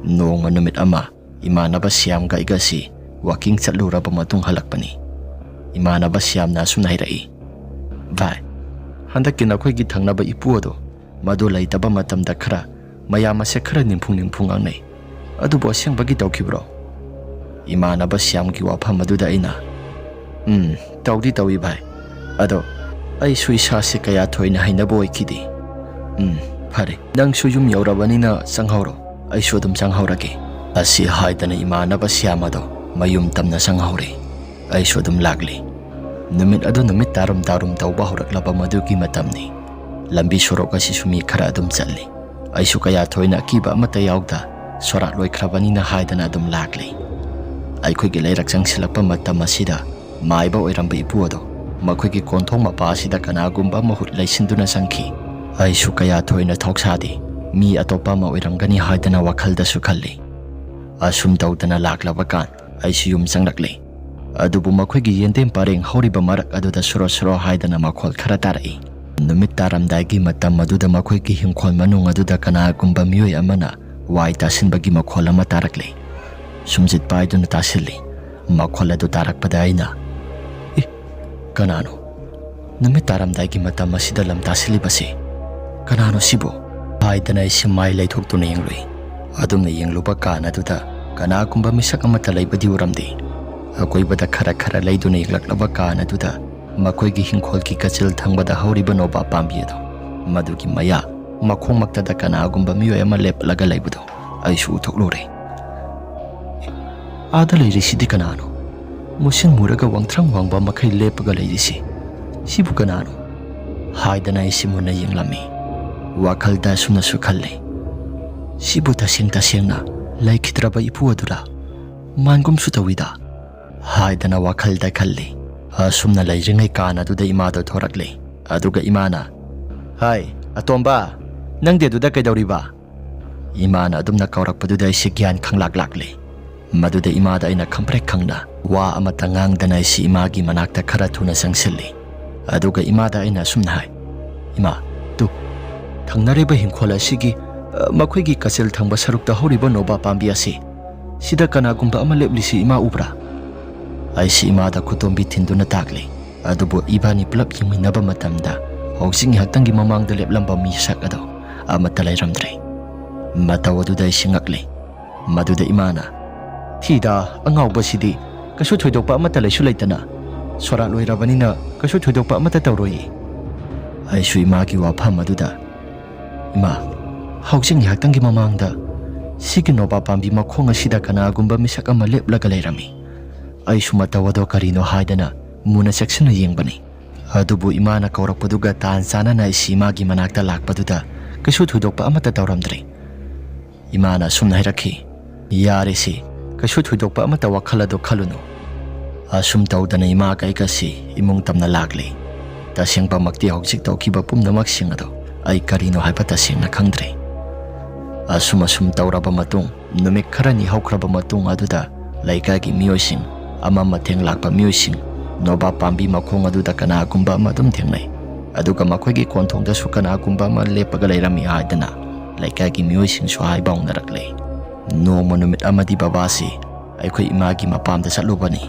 ꯅꯣꯡꯃ ꯅꯨꯃꯤꯠ ꯑꯃ ꯏꯃꯥꯟꯅꯕ ꯁ꯭ꯌꯥꯝꯒ ꯑꯩꯒꯁꯤ ꯋꯥꯀꯤꯡ ꯆꯠꯂꯨꯔꯕ ꯃꯇꯨꯡ ꯍꯜꯂꯛꯄꯅꯤ꯫ ꯏꯃꯥꯟꯅꯕ ꯁ꯭ꯌꯥꯝꯅ ꯑꯁꯨꯝꯅ ꯍꯥꯏꯔꯛꯏ, "ꯚꯥꯏ, ꯍꯟꯗꯛꯀꯤ ꯅꯈꯣꯏꯒꯤ ꯊꯪꯅꯕ ꯏꯄꯨ ꯑꯗꯣ, ꯃꯗꯨ ꯂꯩꯇꯕ ꯃꯇꯝꯗ ꯈꯔ ꯃꯌꯥꯝ ꯑꯁꯦ ꯈꯔ ꯅꯤꯝꯐꯨ ꯅꯤꯝꯐꯨ ꯉꯥꯡꯅꯩ꯫ ꯑꯗꯨꯕꯨ ꯑꯁꯦꯡꯕꯒꯤ ꯇꯧꯈꯤꯕ꯭ꯔꯣ?" ꯏꯃꯥꯟꯅꯕ ꯁ꯭ꯌꯥꯝꯒꯤ ꯋꯥꯐꯝ ꯑꯗꯨꯗ ꯑꯩꯅ, "ꯎꯝ, ꯇꯧꯗꯤ ꯇꯧꯏ ꯚꯥꯏ꯫ ꯑꯗꯣ ꯑꯩꯁꯨ ꯏꯁꯥꯁꯦ ꯀꯌꯥ ꯊꯣꯏꯅ ꯍꯩꯅꯕ ꯑꯣꯏꯈꯤꯗꯦ꯫ ꯎꯝ, "ꯐꯔꯦ, ꯅꯪꯁꯨ ꯌꯨꯝ ꯌꯧꯔꯕꯅꯤꯅ ꯆꯪꯍꯧꯔꯣ, ꯑꯩꯁꯨ ꯑꯗꯨꯝ ꯆꯪꯍꯧꯔꯒꯦ"꯫ ꯑꯁꯤ ꯍꯥꯏꯗꯅ ꯏꯃꯥꯟꯅꯕ ꯁ꯭ꯌꯥꯝ ꯑꯗꯣ ꯃꯌꯨꯝ ꯇꯝꯅ ꯆꯪꯍꯧꯔꯦ꯫ ꯑꯩꯁꯨ ꯑꯗꯨꯝ ꯂꯥꯛꯂꯤ꯫ ꯅꯨꯃꯤꯠ ꯑꯗꯨ ꯅꯨꯃꯤꯠ ꯇꯥꯔꯝ ꯇꯥꯔꯝ ꯇꯧꯕ ꯍꯧꯔꯛꯂꯕ ꯃꯗꯨꯒꯤ ꯃꯇꯝꯅꯤ꯫ ꯂꯝꯕꯤ ꯁꯣꯔꯣꯛ ꯑꯁꯤꯁꯨ ꯃꯤ ꯈꯔ ꯑꯗꯨꯝ ꯆꯠꯂꯤ꯫ ꯑꯩꯁꯨ ꯀꯌꯥ ꯊꯣꯏꯅ ꯑꯀꯤꯕ ꯑꯃꯠꯇ ꯌꯥꯎꯗ, ꯁꯣꯔꯥꯠ ꯂꯣꯏꯈ꯭ꯔꯕꯅꯤꯅ ꯍꯥꯏꯗꯅ ꯑꯗꯨꯝ ꯂꯥꯛꯂꯤ꯫ ꯑꯩꯈꯣꯏꯒꯤ ꯂꯩꯔꯛ ꯆꯪꯁꯤꯜꯂꯛꯄ ꯃꯇꯝ ꯑꯁꯤꯗ ꯃꯥꯏꯕ ꯑꯣꯏꯔꯝꯕ ꯏꯄꯨ ꯑꯗꯣ ꯃꯈꯣꯏꯒꯤ ꯀꯣꯟꯊꯣꯡ ꯃꯄꯥ ꯑꯁꯤꯗ ꯀꯅꯥꯒꯨꯝꯕ ꯑꯃ ꯍꯨꯠ ꯂꯩꯁꯤꯟꯗꯨꯅ ꯆꯪꯈꯤ꯫ ꯑꯩꯁꯨ ꯀꯌꯥ ꯊꯣꯏꯅ ꯊꯧꯁꯥꯗꯦ, ꯃꯤ ꯑꯇꯣꯞꯄ ꯑꯃ ꯑꯣꯏꯔꯝꯒꯅꯤ ꯍꯥꯏꯗꯅ ꯋꯥꯈꯜꯗꯁꯨ ꯈꯜꯂꯤ꯫ ꯑꯁꯨꯝ ꯇꯧꯗꯅ ꯂꯥꯛꯂꯕ ꯀꯥꯟ ꯑꯩꯁꯨ ꯌꯨꯝ ꯆꯪꯂꯛꯂꯦ꯫ ꯑꯗꯨꯕꯨ ꯃꯈꯣꯏꯒꯤ ꯌꯦꯟꯗꯦꯝ ꯄꯔꯦꯡ ꯍꯧꯔꯤꯕ ꯃꯔꯛ ꯑꯗꯨꯗ ꯁꯣꯔꯣ ꯁꯣꯔꯣ ꯍꯥꯏꯗꯅ ꯃꯈꯣꯜ ꯈꯔ ꯇꯥꯔꯛꯏ꯫ ꯅꯨꯃꯤꯠ ꯇꯥꯔꯝꯗꯥꯏꯒꯤ ꯃꯇꯝ ꯑꯗꯨꯗ ꯃꯈꯣꯏꯒꯤ ꯍꯤꯡꯈꯣꯜ ꯃꯅꯨꯡ ꯑꯗꯨꯗ ꯀꯅꯥꯒꯨꯝꯕ ꯃꯤꯑꯣꯏ ꯑꯃꯅ ꯋꯥꯏ ꯇꯥꯁꯤꯟꯕꯒꯤ ꯃꯈꯣꯜ ꯑꯃ ꯇꯥꯔꯛꯂꯦ꯫ ꯁꯨꯝꯖꯤꯠ ꯄꯥꯏꯗꯨꯅ ꯇꯥꯁꯤꯜꯂꯤ꯫ ꯃꯈꯣꯜ ꯑꯗꯨ ꯇꯥꯔꯛꯄꯗ ꯑꯩꯅ, "ꯏ, ꯀꯅꯥꯅꯣ? ꯅꯨꯃꯤꯠ ꯇꯥꯔꯝꯗꯥꯏꯒꯤ ꯃꯇꯝ ꯑꯁꯤꯗ ꯂꯝ ꯇꯥꯁꯤꯜꯂꯤꯕꯁꯤ ꯀꯅꯥꯅꯣ ꯁꯤꯕꯨ?" ꯍꯥꯏꯗꯅ ꯑꯩꯁꯤ ꯃꯥꯏ ꯂꯩꯊꯣꯛꯇꯨꯅ ꯌꯦꯡꯂꯨꯏ꯫ ꯑꯗꯨꯝꯅ ꯌꯦꯡꯂꯨꯕ ꯀꯥꯟ ꯑꯗꯨꯗ ꯀꯅꯥꯒꯨꯝꯕ ꯃꯤꯁꯛ ꯑꯃꯠꯇ ꯂꯩꯕꯗꯤ ꯎꯔꯝꯗꯦ꯫ ꯑꯀꯣꯏꯕꯗ ꯈꯔ ꯈꯔ ꯂꯩꯗꯨꯅ ꯌꯦꯡꯂꯛꯂꯕ ꯀꯥꯟ ꯑꯗꯨꯗ ꯃꯈꯣꯏꯒꯤ ꯍꯤꯡꯈꯣꯜꯒꯤ ꯀꯆꯤꯜ ꯊꯪꯕꯗ ꯍꯧꯔꯤꯕ ꯅꯣꯕꯥꯞ ꯄꯥꯝꯕꯤ ꯑꯗꯣ, ꯃꯗꯨꯒꯤ ꯃꯌꯥ ꯃꯈꯣꯡꯃꯛꯇꯗ ꯀꯅꯥꯒꯨꯝꯕ ꯃꯤꯑꯣꯏ ꯑꯃ ꯂꯦꯞꯂꯒ ꯂꯩꯕꯗꯣ ꯑꯩꯁꯨ ꯎꯊꯣꯛꯂꯨꯔꯦ꯫ "ꯑꯥꯗ ꯂꯩꯔꯤꯁꯤꯗꯤ ꯀꯅꯥꯅꯣ? ꯃꯨꯁꯤꯟ ꯃꯨꯔꯒ ꯋꯥꯡꯊ꯭ꯔꯪ ꯋꯥꯡꯕ ꯃꯈꯩ ꯂꯦꯞꯄꯒ ꯂꯩꯔꯤꯁꯤ, ꯁꯤꯕꯨ ꯀꯅꯥꯅꯣ?" ꯍꯥꯏꯗꯅ ꯑꯩꯁꯤ ꯃꯨꯟꯅ ꯌꯦꯡꯂꯝꯃꯤ꯫ ꯋꯥꯈꯜꯗ ꯑꯁꯨꯝꯅꯁꯨ ꯈꯜꯂꯤ, "ꯁꯤꯕꯨ ꯇꯁꯦꯡ ꯇꯁꯦꯡꯅ ꯂꯩꯈꯤꯗ꯭ꯔꯕ ꯏꯄꯨ ꯑꯗꯨꯔꯥ? ꯃꯥꯟꯒꯨꯝꯁꯨ ꯇꯧꯏꯗ" ꯍꯥꯏꯗꯅ ꯋꯥꯈꯜꯗ ꯈꯜꯂꯤ꯫ ꯑꯁꯨꯝꯅ ꯂꯩꯔꯤꯉꯩ ꯀꯥꯟ ꯑꯗꯨꯗ ꯏꯃꯥꯗꯣ ꯊꯣꯔꯛꯂꯦ꯫ ꯑꯗꯨꯒ ꯏꯃꯥꯅ, "ꯍꯥꯏ, ꯑꯇꯣꯝꯕ, ꯅꯪꯗꯤ ꯑꯗꯨꯗ ꯀꯩꯗꯧꯔꯤꯕ?" ꯏꯃꯥꯅ ꯑꯗꯨꯝꯅ ꯀꯧꯔꯛꯄꯗꯨꯗ ꯑꯩꯁꯦ ꯒ꯭ꯌꯥꯟ ꯈꯪꯂꯥꯛ ꯂꯥꯛꯂꯦ꯫ ꯃꯗꯨꯗ ꯏꯃꯥꯗ ꯑꯩꯅ ꯈꯪꯄ꯭ꯔꯦꯛ ꯈꯪꯅ ꯋꯥ ꯑꯃꯠꯇ ꯉꯥꯡꯗꯅ ꯑꯩꯁꯤ ꯏꯃꯥꯒꯤ ꯃꯅꯥꯛꯇ ꯈꯔ ꯊꯨꯅ ꯆꯪꯁꯤꯜꯂꯤ꯫ ꯑꯗꯨꯒ ꯏꯃꯥꯗ ꯑꯩꯅ ꯑꯁꯨꯝꯅ ꯍꯥꯏ, "ꯏꯃꯥ, ꯇꯨ, ꯊꯪꯅꯔꯤꯕ ꯍꯤꯡꯈꯣꯜ ꯑꯁꯤꯒꯤ, ꯑ, ꯃꯈꯣꯏꯒꯤ ꯀꯆꯤꯜ ꯊꯪꯕ ꯁꯔꯨꯛꯇ ꯍꯧꯔꯤꯕ ꯅꯣꯕꯥꯞ ꯄꯥꯝꯕꯤ ꯑꯁꯤ, ꯁꯤꯗ ꯀꯅꯥꯒꯨꯝꯕ ꯑꯃ ꯂꯦꯞꯂꯤꯁꯤ ꯏꯃꯥ ꯎꯕ꯭ꯔꯥ?" ꯑꯩꯁꯤ ꯏꯃꯥꯗ ꯈꯨꯇꯣꯝꯕꯤ ꯊꯤꯟꯗꯨꯅ ꯇꯥꯛꯂꯤ꯫ ꯑꯗꯨꯕꯨ ꯏꯕꯥꯅꯤ ꯄꯨꯂꯞ ꯌꯦꯡꯃꯤꯟꯅꯕ ꯃꯇꯝꯗ ꯍꯧꯖꯤꯛ ꯉꯥꯏꯍꯥꯛꯇꯪꯒꯤ ꯃꯃꯥꯡꯗ ꯂꯦꯞꯂꯝꯕ ꯃꯤꯁꯛ ꯑꯗꯣ ꯑꯃꯠꯇ ꯂꯩꯔꯝꯗ꯭ꯔꯦ꯫ ꯃꯇꯧ ꯑꯗꯨꯗ ꯑꯩꯁꯤ ꯉꯛꯂꯤ꯫ ꯃꯗꯨꯗ ꯏꯃꯥꯅ, "ꯊꯤꯗ, ꯑꯉꯥꯎꯕꯁꯤꯗꯤ, ꯀꯩꯁꯨ ꯊꯣꯏꯗꯣꯛꯄ ꯑꯃꯠꯇ ꯂꯩꯁꯨ ꯂꯩꯇꯅ, ꯁꯣꯔꯥꯠ ꯂꯣꯏꯔꯕꯅꯤꯅ ꯀꯩꯁꯨ ꯊꯣꯏꯗꯣꯛꯄ ꯑꯃꯠꯇ ꯇꯧꯔꯣꯏꯌꯦ"꯫ ꯑꯩꯁꯨ ꯏꯃꯥꯒꯤ ꯋꯥꯐꯝ ꯑꯗꯨꯗ, "ꯏꯃꯥ, ꯍꯧꯖꯤꯛ ꯉꯥꯏꯍꯥꯛꯇꯪꯒꯤ ꯃꯃꯥꯡꯗ ꯁꯤꯒꯤ ꯅꯣꯕꯥꯞ ꯄꯥꯝꯕꯤ ꯃꯈꯣꯡ ꯑꯁꯤꯗ ꯀꯅꯥꯒꯨꯝꯕ ꯃꯤꯁꯛ ꯑꯃ ꯂꯦꯞꯂꯒ ꯂꯩꯔꯝꯃꯤ꯫ ꯑꯩꯁꯨ ꯃꯇꯧ ꯑꯗꯣ ꯀꯔꯤꯅꯣ ꯍꯥꯏꯗꯅ ꯃꯨꯟꯅ ꯆꯦꯛꯁꯤꯟꯅ ꯌꯦꯡꯕꯅꯤ꯫ ꯑꯗꯨꯕꯨ ꯏꯃꯥꯅ ꯀꯧꯔꯛꯄꯗꯨꯒ ꯇꯥꯟ ꯆꯥꯅꯅ ꯑꯩꯁꯤ ꯏꯃꯥꯒꯤ ꯃꯅꯥꯛꯇ ꯂꯥꯛꯄꯗꯨꯗ ꯀꯩꯁꯨ ꯊꯣꯏꯗꯣꯛꯄ ꯑꯃꯠꯇ ꯇꯧꯔꯝꯗ꯭ꯔꯦ꯫" ꯏꯃꯥꯅ ꯑꯁꯨꯝꯅ ꯍꯥꯏꯔꯛꯈꯤ, "ꯌꯥꯔꯦꯁꯦ, ꯀꯩꯁꯨ ꯊꯣꯏꯗꯣꯛꯄ ꯑꯃꯠꯇ ꯋꯥꯈꯜ ꯑꯗꯨ ꯈꯜꯂꯨꯅꯨ꯫" ꯑꯁꯨꯝ ꯇꯧꯗꯅ ꯏꯃꯥꯒ ꯑꯩꯒꯁꯤ ꯏꯃꯨꯡ ꯇꯝꯅ ꯂꯥꯛꯂꯤ꯫ ꯇꯁꯦꯡꯕꯃꯛꯇꯤ ꯍꯧꯖꯤꯛ ꯇꯧꯈꯤꯕ ꯄꯨꯝꯅꯃꯛꯁꯤꯡ ꯑꯗꯣ ꯑꯩ ꯀꯔꯤꯅꯣ ꯍꯥꯏꯕ ꯇꯁꯦꯡꯅ ꯈꯪꯗ꯭ꯔꯦ꯫ ꯑꯁꯨꯝ ꯑꯁꯨꯝ ꯇꯧꯔꯕ ꯃꯇꯨꯡ, ꯅꯨꯃꯤꯠ ꯈꯔꯅꯤ ꯍꯧꯈ꯭ꯔꯕ ꯃꯇꯨꯡ ꯑꯗꯨꯗ ꯂꯩꯀꯥꯏꯒꯤ ꯃꯤꯑꯣꯏꯁꯤꯡ, ꯑꯃꯝ ꯑꯊꯦꯡ ꯂꯥꯛꯄ ꯃꯤꯑꯣꯏꯁꯤꯡ, ꯅꯣꯕꯥꯞ ꯄꯥꯝꯕꯤ ꯃꯈꯣꯡ ꯑꯗꯨꯗ ꯀꯅꯥꯒꯨꯝꯕ ꯑꯃ ꯑꯗꯨꯝ ꯊꯦꯡꯅꯩ꯫ ꯑꯗꯨꯒ ꯃꯈꯣꯏꯒꯤ ꯀꯣꯟꯊꯣꯡꯗꯁꯨ ꯀꯅꯥꯒꯨꯝꯕ ꯑꯃ ꯂꯦꯞꯄꯒ ꯂꯩꯔꯝꯃꯤ ꯍꯥꯏꯗꯅ ꯂꯩꯀꯥꯏꯒꯤ ꯃꯤꯑꯣꯏꯁꯤꯡꯁꯨ ꯍꯥꯏꯕ ꯍꯧꯅꯔꯛꯂꯦ꯫ ꯅꯣꯡꯃ ꯅꯨꯃꯤꯠ ꯑꯃꯗꯤ ꯕꯕꯥꯁꯤ ꯑꯩꯈꯣꯏ ꯏꯃꯥꯒꯤ ꯃꯄꯥꯝꯗ ꯆꯠꯂꯨꯕꯅꯤ꯫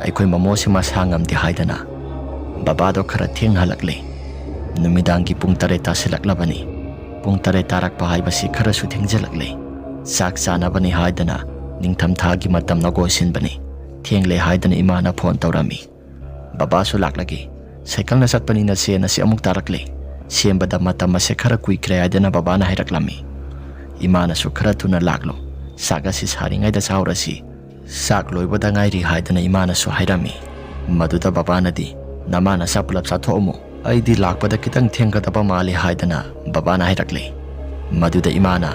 ꯑꯩꯈꯣꯏ ꯃꯃꯣꯁꯤ ꯃꯁꯥ ꯉꯝꯗꯦ ꯍꯥꯏꯗꯅ ꯕꯕꯥꯗꯣ ꯈꯔ ꯊꯦꯡꯅ ꯍꯜꯂꯛꯂꯦ꯫ ꯅꯨꯃꯤꯗꯥꯡꯒꯤ ꯄꯨꯡ ꯇꯔꯦꯠ ꯇꯥꯁꯤꯜꯂꯛꯂꯕꯅꯤ꯫ ꯄꯨꯡ ꯇꯔꯦꯠ ꯇꯥꯔꯛꯄ ꯍꯥꯏꯕꯁꯤ ꯈꯔꯁꯨ ꯊꯦꯡꯖꯤꯜꯂꯛꯂꯦ꯫ ꯆꯥꯛ ꯆꯥꯅꯕꯅꯤ ꯍꯥꯏꯗꯅ ꯅꯤꯡꯊꯝꯊꯥꯒꯤ ꯃꯇꯝꯅ ꯀꯣꯏꯁꯤꯟꯕꯅꯤ꯫ ꯊꯦꯡꯂꯦ ꯍꯥꯏꯗꯅ ꯏꯃꯥꯅ ꯐꯣꯟ ꯇꯧꯔꯝꯃꯤ꯫ "ꯕꯕꯥꯁꯨ ꯂꯥꯛꯂꯒꯦ꯫ ꯁꯥꯏꯀꯜꯅ ꯆꯠꯄꯅꯤꯅ ꯆꯦꯟ ꯑꯁꯤ ꯑꯃꯨꯛ ꯇꯥꯔꯛꯂꯦ꯫ ꯁꯦꯝꯕꯗ ꯃꯇꯝ ꯑꯁꯦ ꯈꯔ ꯀꯨꯏꯈ꯭ꯔꯦ" ꯍꯥꯏꯗꯅ ꯕꯕꯥꯅ ꯍꯥꯏꯔꯛꯂꯝꯃꯤ꯫ ꯏꯃꯥꯅꯁꯨ "ꯈꯔ ꯊꯨꯅ ꯂꯥꯛꯂꯣ꯫ ꯆꯥꯛ ꯑꯁꯤ ꯁꯥꯔꯤꯉꯩꯗ ꯆꯥꯍꯧꯔꯁꯤ꯫ ꯆꯥꯛ ꯂꯣꯏꯕꯗ ꯉꯥꯏꯔꯤ" ꯍꯥꯏꯗꯅ ꯏꯃꯥꯅꯁꯨ ꯍꯥꯏꯔꯝꯃꯤ꯫ ꯃꯗꯨꯗ ꯕꯕꯥꯅꯗꯤ, "ꯅꯃꯥ ꯅꯆꯥ ꯄꯨꯂꯞ ꯆꯥꯊꯣꯛꯑꯝꯃꯨ꯫ ꯑꯩꯗꯤ ꯂꯥꯛꯄꯗ ꯈꯤꯇꯪ ꯊꯦꯡꯒꯗꯕ ꯃꯥꯜꯂꯤ" ꯍꯥꯏꯗꯅ ꯕꯕꯥꯅ ꯍꯥꯏꯔꯛꯂꯦ꯫ ꯃꯗꯨꯗ ꯏꯃꯥꯅ,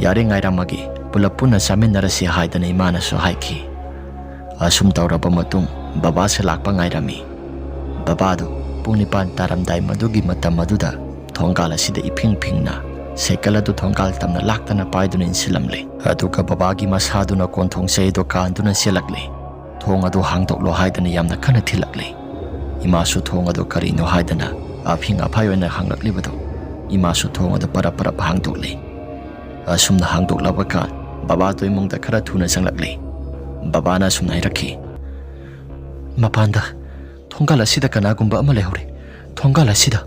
"ꯌꯥꯔꯦ, ꯉꯥꯏꯔꯝꯃꯒꯦ, ꯄꯨꯂꯞ ꯄꯨꯟꯅ ꯆꯥꯃꯤꯟꯅꯔꯁꯤ" ꯍꯥꯏꯗꯅ ꯏꯃꯥꯅꯁꯨ ꯍꯥꯏꯈꯤ꯫ ꯑꯁꯨꯝ ꯇꯧꯔꯕ ꯃꯇꯨꯡ ꯕꯕꯥꯁꯦ ꯂꯥꯛꯄ ꯉꯥꯏꯔꯝꯃꯤ꯫ ꯕꯕꯥꯗꯨ ꯄꯨꯡ ꯅꯤꯄꯥꯟ ꯇꯥꯔꯝꯗꯥꯏ ꯃꯗꯨꯒꯤ ꯃꯇꯝ ꯑꯗꯨꯗ ꯊꯣꯡꯒꯥꯜ ꯑꯁꯤꯗ ꯏꯐꯤꯡ ꯐꯤꯡꯅ ꯁꯥꯏꯀꯜ ꯑꯗꯨ ꯊꯣꯡꯒꯥꯜ ꯇꯝꯅ ꯂꯥꯛꯇꯅ ꯄꯥꯏꯗꯨꯅ ꯏꯟꯁꯤꯜꯂꯝꯂꯦ꯫ ꯑꯗꯨꯒ ꯕꯕꯥꯒꯤ ꯃꯁꯥꯗꯨꯅ ꯀꯣꯟꯊꯣꯡ ꯆꯩ ꯑꯗꯨ ꯀꯥꯟꯗꯨꯅ ꯆꯦꯜꯂꯛꯂꯦ꯫ "ꯊꯣꯡ ꯑꯗꯨ ꯍꯥꯡꯗꯣꯛꯂꯣ" ꯍꯥꯏꯗꯅ ꯌꯥꯝꯅ ꯀꯟꯅ ꯊꯤꯜꯂꯛꯂꯦ꯫ ꯏꯃꯥꯁꯨ ꯊꯣꯡ ꯑꯗꯨ ꯀꯔꯤꯅꯣ ꯍꯥꯏꯗꯅ ꯑꯐꯤꯡ ꯑꯐꯥꯏ ꯑꯣꯏꯅ ꯍꯪꯂꯛꯂꯤꯕꯗꯨ ꯏꯃꯥꯁꯨ ꯊꯣꯡ ꯑꯗꯨ ꯄꯔꯞ ꯄꯔꯞ ꯍꯥꯡꯗꯣꯛꯂꯦ꯫ ꯑꯁꯨꯝꯅ ꯍꯥꯡꯗꯣꯛꯂꯕ ꯀꯥꯟ ꯕꯕꯥꯗꯣ ꯏꯃꯨꯡꯗ ꯈꯔ ꯊꯨꯅ ꯆꯪꯂꯛꯂꯦ꯫ ꯕꯕꯥꯅ ꯑꯁꯨꯝꯅ ꯍꯥꯏꯔꯛꯈꯤ, "ꯃꯄꯥꯟꯗ ꯊꯣꯡꯒꯥꯜ ꯑꯁꯤꯗ ꯀꯅꯥꯒꯨꯝꯕ ꯑꯃ ꯂꯩꯍꯧꯔꯦ꯫ ꯊꯣꯡꯒꯥꯜ ꯑꯁꯤꯗ꯫"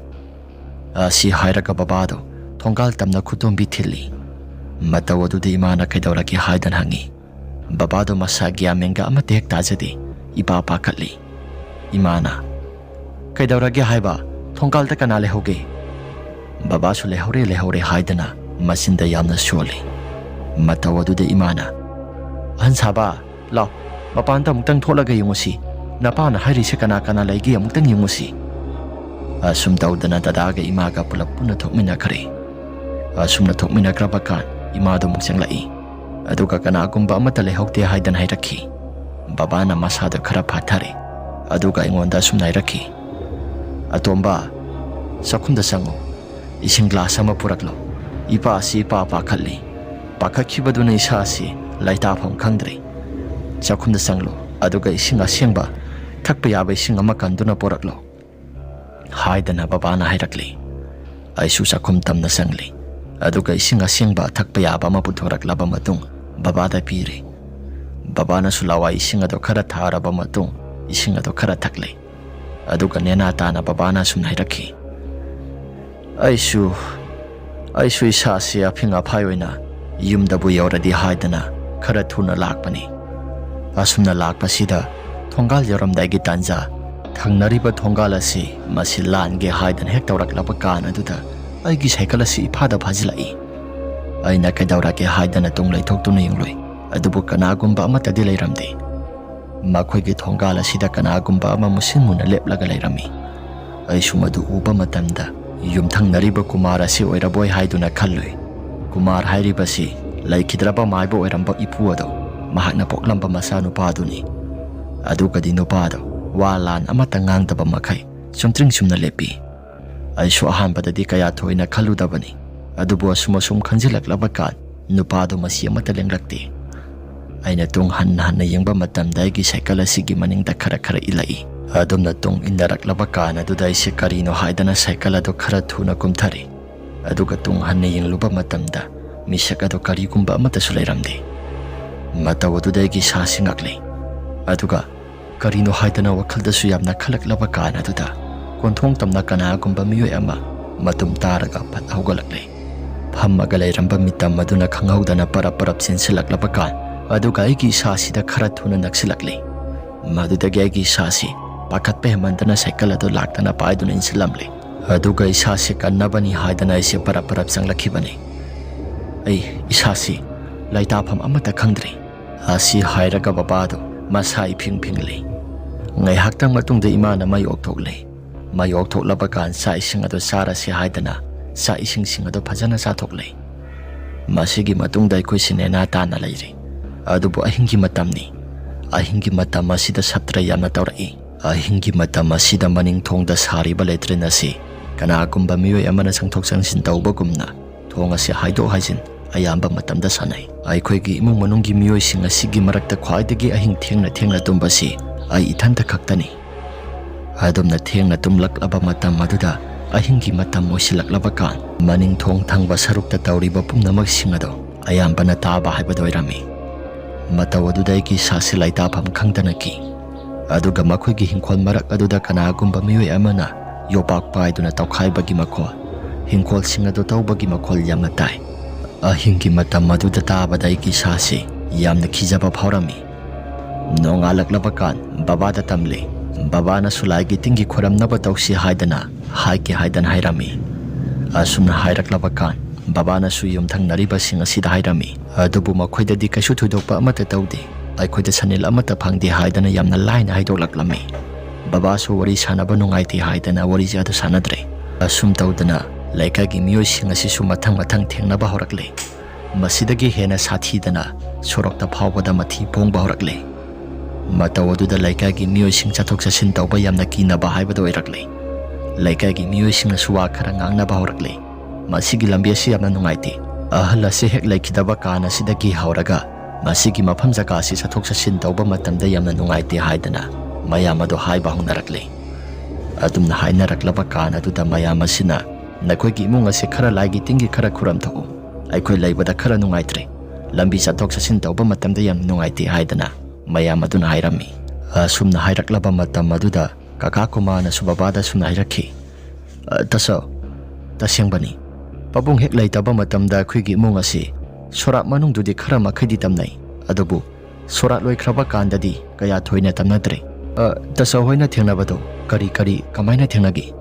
ꯑꯁꯤ ꯍꯥꯏꯔꯒ ꯕꯕꯥꯗꯣ ꯊꯣꯡꯒꯥꯜ ꯇꯝꯅ ꯈꯨꯗꯣꯝꯕꯤ ꯊꯤꯜꯂꯤ꯫ ꯃꯇꯧ ꯑꯗꯨꯗ ꯏꯃꯥꯅ "ꯀꯩꯗꯧꯔꯒꯦ?" ꯍꯥꯏꯗꯅ ꯍꯪꯉꯤ꯫ ꯕꯕꯥꯗꯣ ꯃꯁꯥ ꯒ꯭ꯌꯥꯟ ꯃꯦꯟꯒ ꯑꯃꯠꯇ ꯍꯦꯛ ꯇꯥꯖꯗꯦ꯫ ꯏꯄꯥ ꯄꯥꯈꯠꯂꯤ꯫ ꯏꯃꯥꯅ, "ꯀꯩꯗꯧꯔꯒꯦ ꯍꯥꯏꯕ? ꯊꯣꯡꯒꯥꯜꯗ ꯀꯅꯥ ꯂꯩꯍꯧꯒꯦ?" ꯕꯕꯥꯁꯨ ꯂꯩꯍꯧꯔꯦ, ꯂꯩꯍꯧꯔꯦ ꯍꯥꯏꯗꯅ ꯃꯆꯤꯟꯗ ꯌꯥꯝꯅ ꯁꯣꯜꯂꯤ꯫ ꯃꯇꯧ ꯑꯗꯨꯗ ꯏꯃꯥꯅ, "ꯑꯍꯟ ꯁꯥꯕ, ꯂꯥꯎ, ꯃꯄꯥꯟꯗ ꯑꯃꯨꯛꯇꯪ ꯊꯣꯛꯂꯒ ꯌꯦꯡꯉꯨꯁꯤ꯫ ꯅꯄꯥꯅ ꯍꯥꯏꯔꯤꯁꯦ ꯀꯅꯥ ꯀꯅꯥ ꯂꯩꯒꯦ ꯑꯃꯨꯛꯇꯪ ꯌꯦꯡꯉꯨꯁꯤ꯫" ꯑꯁꯨꯝ ꯇꯧꯗꯅ ꯗꯗꯥꯒ ꯏꯃꯥꯒ ꯄꯨꯂꯞ ꯄꯨꯟꯅ ꯊꯣꯛꯃꯤꯟꯅꯈ꯭ꯔꯦ꯫ ꯑꯁꯨꯝꯅ ꯊꯣꯛꯃꯤꯟꯅꯈ꯭ꯔꯕ ꯀꯥꯟ ꯏꯃꯥꯗꯣ ꯑꯃꯨꯛ ꯆꯪꯂꯛꯏ꯫ ꯑꯗꯨꯒ ꯀꯅꯥꯒꯨꯝꯕ ꯑꯃꯠꯇ ꯂꯩꯍꯧꯗꯦ ꯍꯥꯏꯗꯅ ꯍꯥꯏꯔꯛꯈꯤ꯫ ꯕꯕꯥꯅ ꯃꯁꯥꯗꯣ ꯈꯔ ꯐꯥꯊꯔꯦ꯫ ꯑꯗꯨꯒ ꯑꯩꯉꯣꯟꯗ ꯑꯁꯨꯝꯅ ꯍꯥꯏꯔꯛꯈꯤ, "ꯑꯇꯣꯝꯕ, ꯆꯥꯛꯈꯨꯝꯗ ꯆꯪꯉꯨ꯫ ꯏꯁꯤꯡ ꯒ꯭ꯂꯥꯁ ꯑꯃ ꯄꯨꯔꯛꯂꯣ꯫ ꯏꯄꯥ ꯑꯁꯤ ꯏꯄꯥ ꯄꯥꯈꯠꯂꯤ꯫ ꯄꯥꯈꯠꯈꯤꯕꯗꯨꯅ ꯏꯁꯥ ꯑꯁꯤ ꯂꯩꯇꯥꯐꯝ ꯈꯪꯗ꯭ꯔꯦ꯫ ꯆꯥꯛꯈꯨꯝꯗ ꯆꯪꯂꯣ, ꯑꯗꯨꯒ ꯏꯁꯤꯡ ꯑꯁꯦꯡꯕ, ꯊꯛꯄ ꯌꯥꯕ ꯏꯁꯤꯡ ꯑꯃ ꯀꯟꯗꯨꯅ ꯄꯨꯔꯛꯂꯣ," ꯍꯥꯏꯗꯅ ꯕꯕꯥꯅ ꯍꯥꯏꯔꯛꯂꯤ꯫ ꯑꯩꯁꯨ ꯆꯥꯛꯈꯨꯝ ꯇꯝꯅ ꯆꯪꯂꯤ꯫ ꯑꯗꯨꯒ ꯏꯁꯤꯡ ꯑꯁꯦꯡꯕ ꯊꯛꯄ ꯌꯥꯕ ꯑꯃ ꯄꯨꯊꯣꯔꯛꯂꯕ ꯃꯇꯨꯡ ꯕꯕꯥꯗ ꯄꯤꯔꯦ꯫ ꯕꯕꯥꯅꯁꯨ ꯂꯋꯥꯏ ꯏꯁꯤꯡ ꯑꯗꯨ ꯈꯔ ꯊꯥꯔꯕ ꯃꯇꯨꯡ ꯏꯁꯤꯡ ꯑꯗꯨ ꯈꯔ ꯊꯛꯂꯦ꯫ ꯑꯗꯨꯒ ꯅꯦꯅꯥ ꯇꯥꯅ ꯕꯕꯥꯅ ꯑꯁꯨꯝꯅ ꯍꯥꯏꯔꯛꯈꯤ, "ꯑꯩꯁꯨ, ꯑꯩꯁꯨ ꯏꯁꯥꯁꯤ ꯑꯐꯤꯡ ꯑꯐꯥꯏ ꯑꯣꯏꯅ ꯌꯨꯝꯗꯕꯨ ꯌꯧꯔꯗꯤ ꯍꯥꯏꯗꯅ ꯈꯔ ꯊꯨꯅ ꯂꯥꯛꯄꯅꯤ꯫ ꯑꯁꯨꯝꯅ ꯂꯥꯛꯄꯁꯤꯗ ꯊꯣꯡꯒꯥꯜ ꯌꯧꯔꯝꯗꯥꯏꯒꯤ ꯇꯥꯟꯖꯥ, ꯊꯪꯅꯔꯤꯕ ꯊꯣꯡꯒꯥꯜ ꯑꯁꯤ ꯃꯁꯤ ꯂꯥꯟꯒꯦ ꯍꯥꯏꯗꯅ ꯍꯦꯛ ꯇꯧꯔꯛꯂꯕ ꯀꯥꯟ ꯑꯗꯨꯗ ꯑꯩꯒꯤ ꯁꯥꯏꯀꯜ ꯑꯁꯤ ꯏꯐꯥꯗ ꯐꯥꯖꯤꯜꯂꯛꯏ꯫ ꯑꯩꯅ ꯀꯩꯗꯧꯔꯒꯦ ꯍꯥꯏꯗꯅ ꯇꯨꯡ ꯂꯩꯊꯣꯛꯇꯨꯅ ꯌꯦꯡꯂꯨꯏ, ꯑꯗꯨꯕꯨ ꯀꯅꯥꯒꯨꯝꯕ ꯑꯃꯠꯇꯗꯤ ꯂꯩꯔꯝꯗꯦ꯫ ꯃꯈꯣꯏꯒꯤ ꯊꯣꯡꯒꯥꯜ ꯑꯁꯤꯗ ꯀꯅꯥꯒꯨꯝꯕ ꯑꯃ ꯃꯨꯁꯤꯟ ꯃꯨꯅ ꯂꯦꯞꯂꯒ ꯂꯩꯔꯝꯃꯤ꯫ ꯑꯩꯁꯨ ꯃꯗꯨ ꯎꯕ ꯃꯇꯝꯗ ꯌꯨꯝꯊꯪꯅꯔꯤꯕ ꯀꯨꯃꯥꯔ ꯑꯁꯤ ꯑꯣꯏꯔꯕꯣꯏ ꯍꯥꯏꯗꯨꯅ ꯈꯜꯂꯨꯏ꯫ ꯀꯨꯃꯥꯔ ꯍꯥꯏꯔꯤꯕꯁꯤ ꯂꯩꯈꯤꯗ꯭ꯔꯕ ꯃꯥꯏꯕ ꯑꯣꯏꯔꯝꯕ ꯏꯄꯨ ꯑꯗꯣ ꯃꯍꯥꯛꯅ ꯄꯣꯛꯂꯝꯕ ꯃꯆꯥꯅꯨꯄꯥꯗꯨꯅꯤ꯫ ꯑꯗꯨꯒꯗꯤ ꯅꯨꯄꯥꯗꯣ ꯋꯥ ꯂꯥꯟ ꯑꯃꯠꯇ ꯉꯥꯡꯗꯕ ꯃꯈꯩ ꯆꯨꯝꯗ꯭ꯔꯤꯡ ꯆꯨꯝꯅ ꯂꯦꯞꯄꯤ꯫ ꯑꯩꯁꯨ ꯑꯍꯥꯟꯕꯗꯗꯤ ꯀꯌꯥ ꯊꯣꯏꯅ ꯈꯜꯂꯨꯗꯕꯅꯤ, ꯑꯗꯨꯕꯨ ꯑꯁꯨꯝ ꯑꯁꯨꯝ ꯈꯟꯖꯤꯜꯂꯛꯂꯕ ꯀꯥꯟ ꯅꯨꯄꯥꯗꯣ ꯃꯁꯤ ꯑꯃꯠꯇ ꯂꯦꯡꯂꯛꯇꯦ꯫ ꯑꯩꯅ ꯇꯨꯡ ꯍꯟꯅ ꯍꯟꯅ ꯌꯦꯡꯕ ꯃꯇꯝꯗ ꯑꯩꯒꯤ ꯁꯥꯏꯀꯜ ꯑꯁꯤꯒꯤ ꯃꯅꯤꯡꯗ ꯈꯔ ꯈꯔ ꯏꯜꯂꯛꯏ꯫ ꯑꯗꯨꯝꯅ ꯇꯨꯡ ꯏꯟꯅꯔꯛꯂꯕ ꯀꯥꯟ ꯑꯗꯨꯗ ꯑꯩꯁꯦ ꯀꯔꯤꯅꯣ ꯍꯥꯏꯗꯅ ꯁꯥꯏꯀꯜ ꯑꯗꯨ ꯈꯔ ꯊꯨꯅ ꯀꯨꯝꯊꯔꯦ꯫ ꯑꯗꯨꯒ ꯇꯨꯡ ꯍꯟꯅ ꯌꯦꯡꯂꯨꯕ ꯃꯇꯝꯗ ꯃꯤꯁꯛ ꯑꯗꯨ ꯀꯔꯤꯒꯨꯝꯕ ꯑꯃꯠꯇꯁꯨ ꯂꯩꯔꯝꯗꯦ꯫ ꯃꯇꯧ ꯑꯗꯨꯗ ꯑꯩꯒꯤ ꯏꯁꯥꯁꯤ ꯉꯛꯂꯤ꯫ ꯑꯗꯨꯒ ꯀꯔꯤꯅꯣ ꯍꯥꯏꯗꯅ ꯋꯥꯈꯜꯗꯁꯨ ꯌꯥꯝꯅ ꯈꯜꯂꯛꯂꯕ ꯀꯥꯟ ꯑꯗꯨꯗ ꯀꯣꯟꯊꯣꯡ ꯇꯝꯅ ꯀꯅꯥꯒꯨꯝꯕ ꯃꯤꯑꯣꯏ ꯑꯃ ꯃꯇꯨꯝ ꯇꯥꯔꯒ ꯐꯠ ꯍꯧꯒꯠꯂꯛꯂꯦ꯫ ꯐꯝꯃꯒ ꯂꯩꯔꯝꯕ ꯃꯤꯇꯝ ꯑꯗꯨꯅ ꯈꯪꯍꯧꯗꯅ ꯄꯔꯞ ꯄꯔꯞ ꯆꯦꯟꯁꯤꯜꯂꯛꯂꯕ ꯀꯥꯟ ꯑꯗꯨꯒ ꯑꯩꯒꯤ ꯏꯁꯥꯁꯤꯗ ꯈꯔ ꯊꯨꯅ ꯅꯛꯁꯤꯜꯂꯛꯂꯦ꯫ ꯃꯗꯨꯗꯒꯤ ꯑꯩꯒꯤ ꯏꯁꯥꯁꯤ ꯄꯥꯈꯠꯄ ꯍꯦꯟꯃꯟꯗꯅ ꯁꯥꯏꯀꯜ ꯑꯗꯨ ꯂꯥꯛꯇꯅ ꯄꯥꯏꯗꯨꯅ ꯏꯟꯁꯤꯜꯂꯝꯂꯦ꯫ ꯑꯗꯨꯒ ꯏꯁꯥꯁꯦ ꯀꯟꯅꯕꯅꯤ ꯍꯥꯏꯗꯅ ꯑꯩꯁꯦ ꯄꯔꯞ ꯄꯔꯞ ꯆꯪꯂꯛꯈꯤꯕꯅꯤ꯫ ꯑꯩ ꯏꯁꯥꯁꯤ ꯂꯩꯇꯥꯐꯝ ꯑꯃꯠꯇ ꯈꯪꯗ꯭ꯔꯦ꯫ ꯑꯁꯤ ꯍꯥꯏꯔꯒ ꯕꯕꯥꯗꯣ ꯃꯁꯥ ꯏꯐꯤꯡ ꯐꯤꯡꯂꯤ꯫ ꯉꯥꯏꯍꯥꯛꯇꯪ ꯃꯇꯨꯡꯗ ꯏꯃꯥꯅ ꯃꯩ ꯑꯣꯛꯊꯣꯛꯂꯦ꯫ ꯃꯩ ꯑꯣꯛꯊꯣꯛꯂꯕ ꯀꯥꯟ ꯆꯥꯛ ꯏꯁꯤꯡ ꯑꯗꯨ ꯆꯥꯔꯁꯤ ꯍꯥꯏꯗꯅ ꯆꯥꯛ ꯏꯁꯤꯡꯁꯤꯡ ꯑꯗꯨ ꯐꯖꯅ ꯆꯥꯊꯣꯛꯂꯦ꯫ ꯃꯁꯤꯒꯤ ꯃꯇꯨꯡꯗ ꯑꯩꯈꯣꯏꯁꯤ ꯅꯦꯅꯥ ꯇꯥꯅ ꯂꯩꯔꯦ꯫ ꯑꯗꯨꯕꯨ ꯑꯍꯤꯡꯒꯤ ꯃꯇꯝꯅꯤ꯫ ꯑꯍꯤꯡꯒꯤ ꯃꯇꯝ ꯑꯁꯤꯗ ꯁꯥꯇ꯭ꯔ ꯌꯥꯝꯅ ꯇꯧꯔꯛꯏ꯫ ꯑꯍꯤꯡꯒꯤ ꯃꯇꯝ ꯑꯁꯤꯗ ꯃꯅꯤꯡ ꯊꯣꯡꯗ ꯁꯥꯔꯤꯕ ꯂꯦꯇ꯭ꯔꯤꯟ ꯑꯁꯤ ꯀꯅꯥꯒꯨꯝꯕ ꯃꯤꯑꯣꯏ ꯑꯃꯅ ꯆꯪꯊꯣꯛ ꯆꯪꯁꯤꯟ ꯇꯧꯕꯒꯨꯝꯅ ꯊꯣꯡ ꯑꯁꯤ ꯍꯥꯏꯗꯣꯛ ꯍꯥꯏꯖꯤꯟ ꯑꯌꯥꯝꯕ ꯃꯇꯝꯗ ꯁꯥꯟꯅꯩ꯫ ꯑꯩꯈꯣꯏꯒꯤ ꯏꯃꯨꯡ ꯃꯅꯨꯡꯒꯤ ꯃꯤꯑꯣꯏꯁꯤꯡ ꯑꯁꯤꯒꯤ ꯃꯔꯛꯇ ꯈ꯭ꯋꯥꯏꯗꯒꯤ ꯑꯍꯤꯡ ꯊꯦꯡꯅ ꯊꯦꯡꯅ ꯇꯨꯝꯕꯁꯤ ꯑꯩ ꯏꯊꯟꯇ ꯈꯛꯇꯅꯤ꯫ ꯑꯗꯨꯝꯅ ꯊꯦꯡꯅ ꯇꯨꯝꯂꯛꯂꯕ ꯃꯇꯝ ꯑꯗꯨꯗ ꯑꯍꯤꯡꯒꯤ ꯃꯇꯝ ꯑꯣꯏꯁꯤꯜꯂꯛꯂꯕ ꯀꯥꯟ ꯃꯅꯤꯡ ꯊꯣꯡ ꯊꯪꯕ ꯁꯔꯨꯛꯇ ꯇꯧꯔꯤꯕ ꯄꯨꯝꯅꯃꯛꯁꯤꯡ ꯑꯗꯣ ꯑꯌꯥꯝꯕꯅ ꯇꯥꯕ ꯍꯥꯏꯕꯗꯨ ꯑꯣꯏꯔꯝꯃꯤ꯫ ꯃꯇꯧ ꯑꯗꯨꯗ ꯑꯩꯒꯤ ꯏꯁꯥꯁꯤ ꯂꯩꯇꯥꯐꯝ ꯈꯪꯗꯅ ꯀꯤ꯫ ꯑꯗꯨꯒ ꯃꯈꯣꯏꯒꯤ ꯍꯤꯡꯈꯣꯜ ꯃꯔꯛ ꯑꯗꯨꯗ ꯀꯅꯥꯒꯨꯝꯕ ꯃꯤꯑꯣꯏ ꯑꯃꯅ ꯌꯣꯄꯥꯛ ꯄꯥꯏꯗꯨꯅ ꯇꯧꯈꯥꯏꯕꯒꯤ ꯃꯈꯣꯜ, ꯍꯤꯡꯈꯣꯜꯁꯤꯡ ꯑꯗꯨ ꯇꯧꯕꯒꯤ ꯃꯈꯣꯜ ꯌꯥꯝꯅ ꯇꯥꯏ꯫ ꯑꯍꯤꯡꯒꯤ ꯃꯇꯝ ꯑꯗꯨꯗ ꯇꯥꯕꯗ ꯑꯩꯒꯤ ꯏꯁꯥꯁꯤ ꯌꯥꯝꯅ ꯀꯤꯖꯕ ꯐꯥꯎꯔꯝꯃꯤ꯫ ꯅꯣꯡꯉꯥꯜꯂꯛꯂꯕ ꯀꯥꯟ ꯕꯕꯥꯗ ꯇꯝꯂꯦ꯫ ꯕꯕꯥꯅꯁꯨ ꯂꯥꯏꯒꯤ ꯇꯤꯟꯒꯤ ꯈꯨꯔꯝꯅꯕ ꯇꯧꯁꯤ ꯍꯥꯏꯗꯅ ꯍꯥꯏꯒꯦ ꯍꯥꯏꯗꯅ ꯍꯥꯏꯔꯝꯃꯤ꯫ ꯑꯁꯨꯝꯅ ꯍꯥꯏꯔꯛꯂꯕ ꯀꯥꯟ ꯕꯕꯥꯅꯁꯨ ꯌꯨꯝꯊꯪꯅꯔꯤꯕꯁꯤꯡ ꯑꯁꯤꯗ ꯍꯥꯏꯔꯝꯃꯤ꯫ ꯑꯗꯨꯕꯨ ꯃꯈꯣꯏꯗꯗꯤ ꯀꯩꯁꯨ ꯊꯣꯏꯗꯣꯛꯄ ꯑꯃꯠꯇ ꯇꯧꯗꯦ꯫ ꯑꯩꯈꯣꯏꯗ ꯁꯦꯟꯅꯤꯜ ꯑꯃꯠꯇ ꯐꯪꯗꯦ ꯍꯥꯏꯗꯅ ꯌꯥꯝꯅ ꯂꯥꯏꯅ ꯍꯥꯏꯗꯣꯛꯂꯛꯂꯝꯃꯤ꯫ ꯕꯕꯥꯁꯨ ꯋꯥꯔꯤ ꯁꯥꯟꯅꯕ ꯅꯨꯡꯉꯥꯏꯇꯦ ꯍꯥꯏꯗꯅ ꯋꯥꯔꯤꯁꯦ ꯑꯗꯨ ꯁꯥꯟꯅꯗ꯭ꯔꯦ꯫ ꯑꯁꯨꯝ ꯇꯧꯗꯅ ꯂꯩꯀꯥꯏꯒꯤ ꯃꯤꯑꯣꯏꯁꯤꯡ ꯑꯁꯤꯁꯨ ꯃꯊꯪ ꯃꯊꯪ ꯊꯦꯡꯅꯕ ꯍꯧꯔꯛꯂꯦ꯫ ꯃꯁꯤꯗꯒꯤ ꯍꯦꯟꯅ ꯁꯥꯊꯤꯗꯅ ꯁꯣꯔꯣꯛꯇ ꯐꯥꯎꯕꯗ ꯃꯊꯤ ꯐꯣꯡꯕ ꯍꯧꯔꯛꯂꯦ꯫ ꯃꯇꯧ ꯑꯗꯨꯗ ꯂꯩꯀꯥꯏꯒꯤ ꯃꯤꯑꯣꯏꯁꯤꯡ ꯆꯠꯊꯣꯛ ꯆꯠꯁꯤꯟ ꯇꯧꯕ ꯌꯥꯝꯅ ꯀꯤꯅꯕ ꯍꯥꯏꯕꯗꯨ ꯑꯣꯏꯔꯛꯂꯦ꯫ ꯂꯩꯀꯥꯏꯒꯤ ꯃꯤꯑꯣꯏꯁꯤꯡꯅꯁꯨ ꯋꯥ ꯈꯔ ꯉꯥꯡꯅꯕ ꯍꯧꯔꯛꯂꯦ꯫ ꯃꯁꯤꯒꯤ ꯂꯝꯕꯤ ꯑꯁꯤ ꯌꯥꯝꯅ ꯅꯨꯡꯉꯥꯏꯇꯦ꯫ ꯑꯍꯜ ꯑꯁꯤ ꯍꯦꯛ ꯂꯩꯈꯤꯗꯕ ꯀꯥꯟ ꯑꯁꯤꯗꯒꯤ ꯍꯧꯔꯒ ꯃꯁꯤꯒꯤ ꯃꯐꯝ ꯖꯒꯥ ꯑꯁꯤ ꯆꯠꯊꯣꯛ ꯆꯠꯁꯤꯟ ꯇꯧꯕ ꯃꯇꯝꯗ ꯌꯥꯝꯅ ꯅꯨꯡꯉꯥꯏꯇꯦ ꯍꯥꯏꯗꯅ ꯃꯌꯥꯝ ꯑꯗꯨ ꯍꯥꯏꯕ ꯍꯧꯅꯔꯛꯂꯦ꯫ ꯑꯗꯨꯝꯅ ꯍꯥꯏꯅꯔꯛꯂꯕ ꯀꯥꯟ ꯑꯗꯨꯗ ꯃꯌꯥꯝ ꯑꯁꯤꯅ, "ꯅꯈꯣꯏꯒꯤ ꯏꯃꯨꯡ ꯑꯁꯤ ꯈꯔ ꯂꯥꯏꯒꯤ ꯇꯤꯟꯒꯤ ꯈꯔ ꯈꯨꯔꯝ ꯊꯣꯛꯎ꯫ ꯑꯩꯈꯣꯏ ꯂꯩꯕꯗ ꯈꯔ ꯅꯨꯡꯉꯥꯏꯇ꯭ꯔꯦ꯫ ꯂꯝꯕꯤ ꯆꯠꯊꯣꯛ ꯆꯠꯁꯤꯟ ꯇꯧꯕ ꯃꯇꯝꯗ ꯌꯥꯝꯅ ꯅꯨꯡꯉꯥꯏꯇꯦ" ꯍꯥꯏꯗꯅ ꯃꯌꯥꯝ ꯑꯗꯨꯅ ꯍꯥꯏꯔꯝꯃꯤ꯫ ꯑꯁꯨꯝꯅ ꯍꯥꯏꯔꯛꯂꯕ ꯃꯇꯝ ꯑꯗꯨꯗ ꯀꯀꯥ ꯀꯨꯃꯥꯔꯅꯁꯨ ꯕꯕꯥꯗ ꯑꯁꯨꯝꯅ ꯍꯥꯏꯔꯛꯈꯤ, "ꯑ, ꯇꯥꯆꯧ, ꯇꯁꯦꯡꯕꯅꯤ꯫ ꯄꯥꯕꯨꯡ ꯍꯦꯛ ꯂꯩꯇꯕ ꯃꯇꯝꯗ ꯑꯩꯈꯣꯏꯒꯤ ꯏꯃꯨꯡ ꯑꯁꯤ ꯁꯣꯔꯥꯠ ꯃꯅꯨꯡꯗꯨꯗꯤ ꯈꯔ ꯃꯈꯩꯗꯤ ꯇꯝꯅꯩ꯫ ꯑꯗꯨꯕꯨ ꯁꯣꯔꯥꯠ ꯂꯣꯏꯈ꯭ꯔꯕ ꯀꯥꯟꯗꯗꯤ ꯀꯌꯥ ꯊꯣꯏꯅ ꯇꯝꯅꯗ꯭ꯔꯦ꯫ ꯑ, ꯇꯥꯆꯧ ꯍꯣꯏꯅ ꯊꯦꯡꯅꯕꯗꯣ ꯀꯔꯤ ꯀꯔꯤ ꯀꯃꯥꯏꯅ ꯊꯦꯡꯅꯈꯤ?"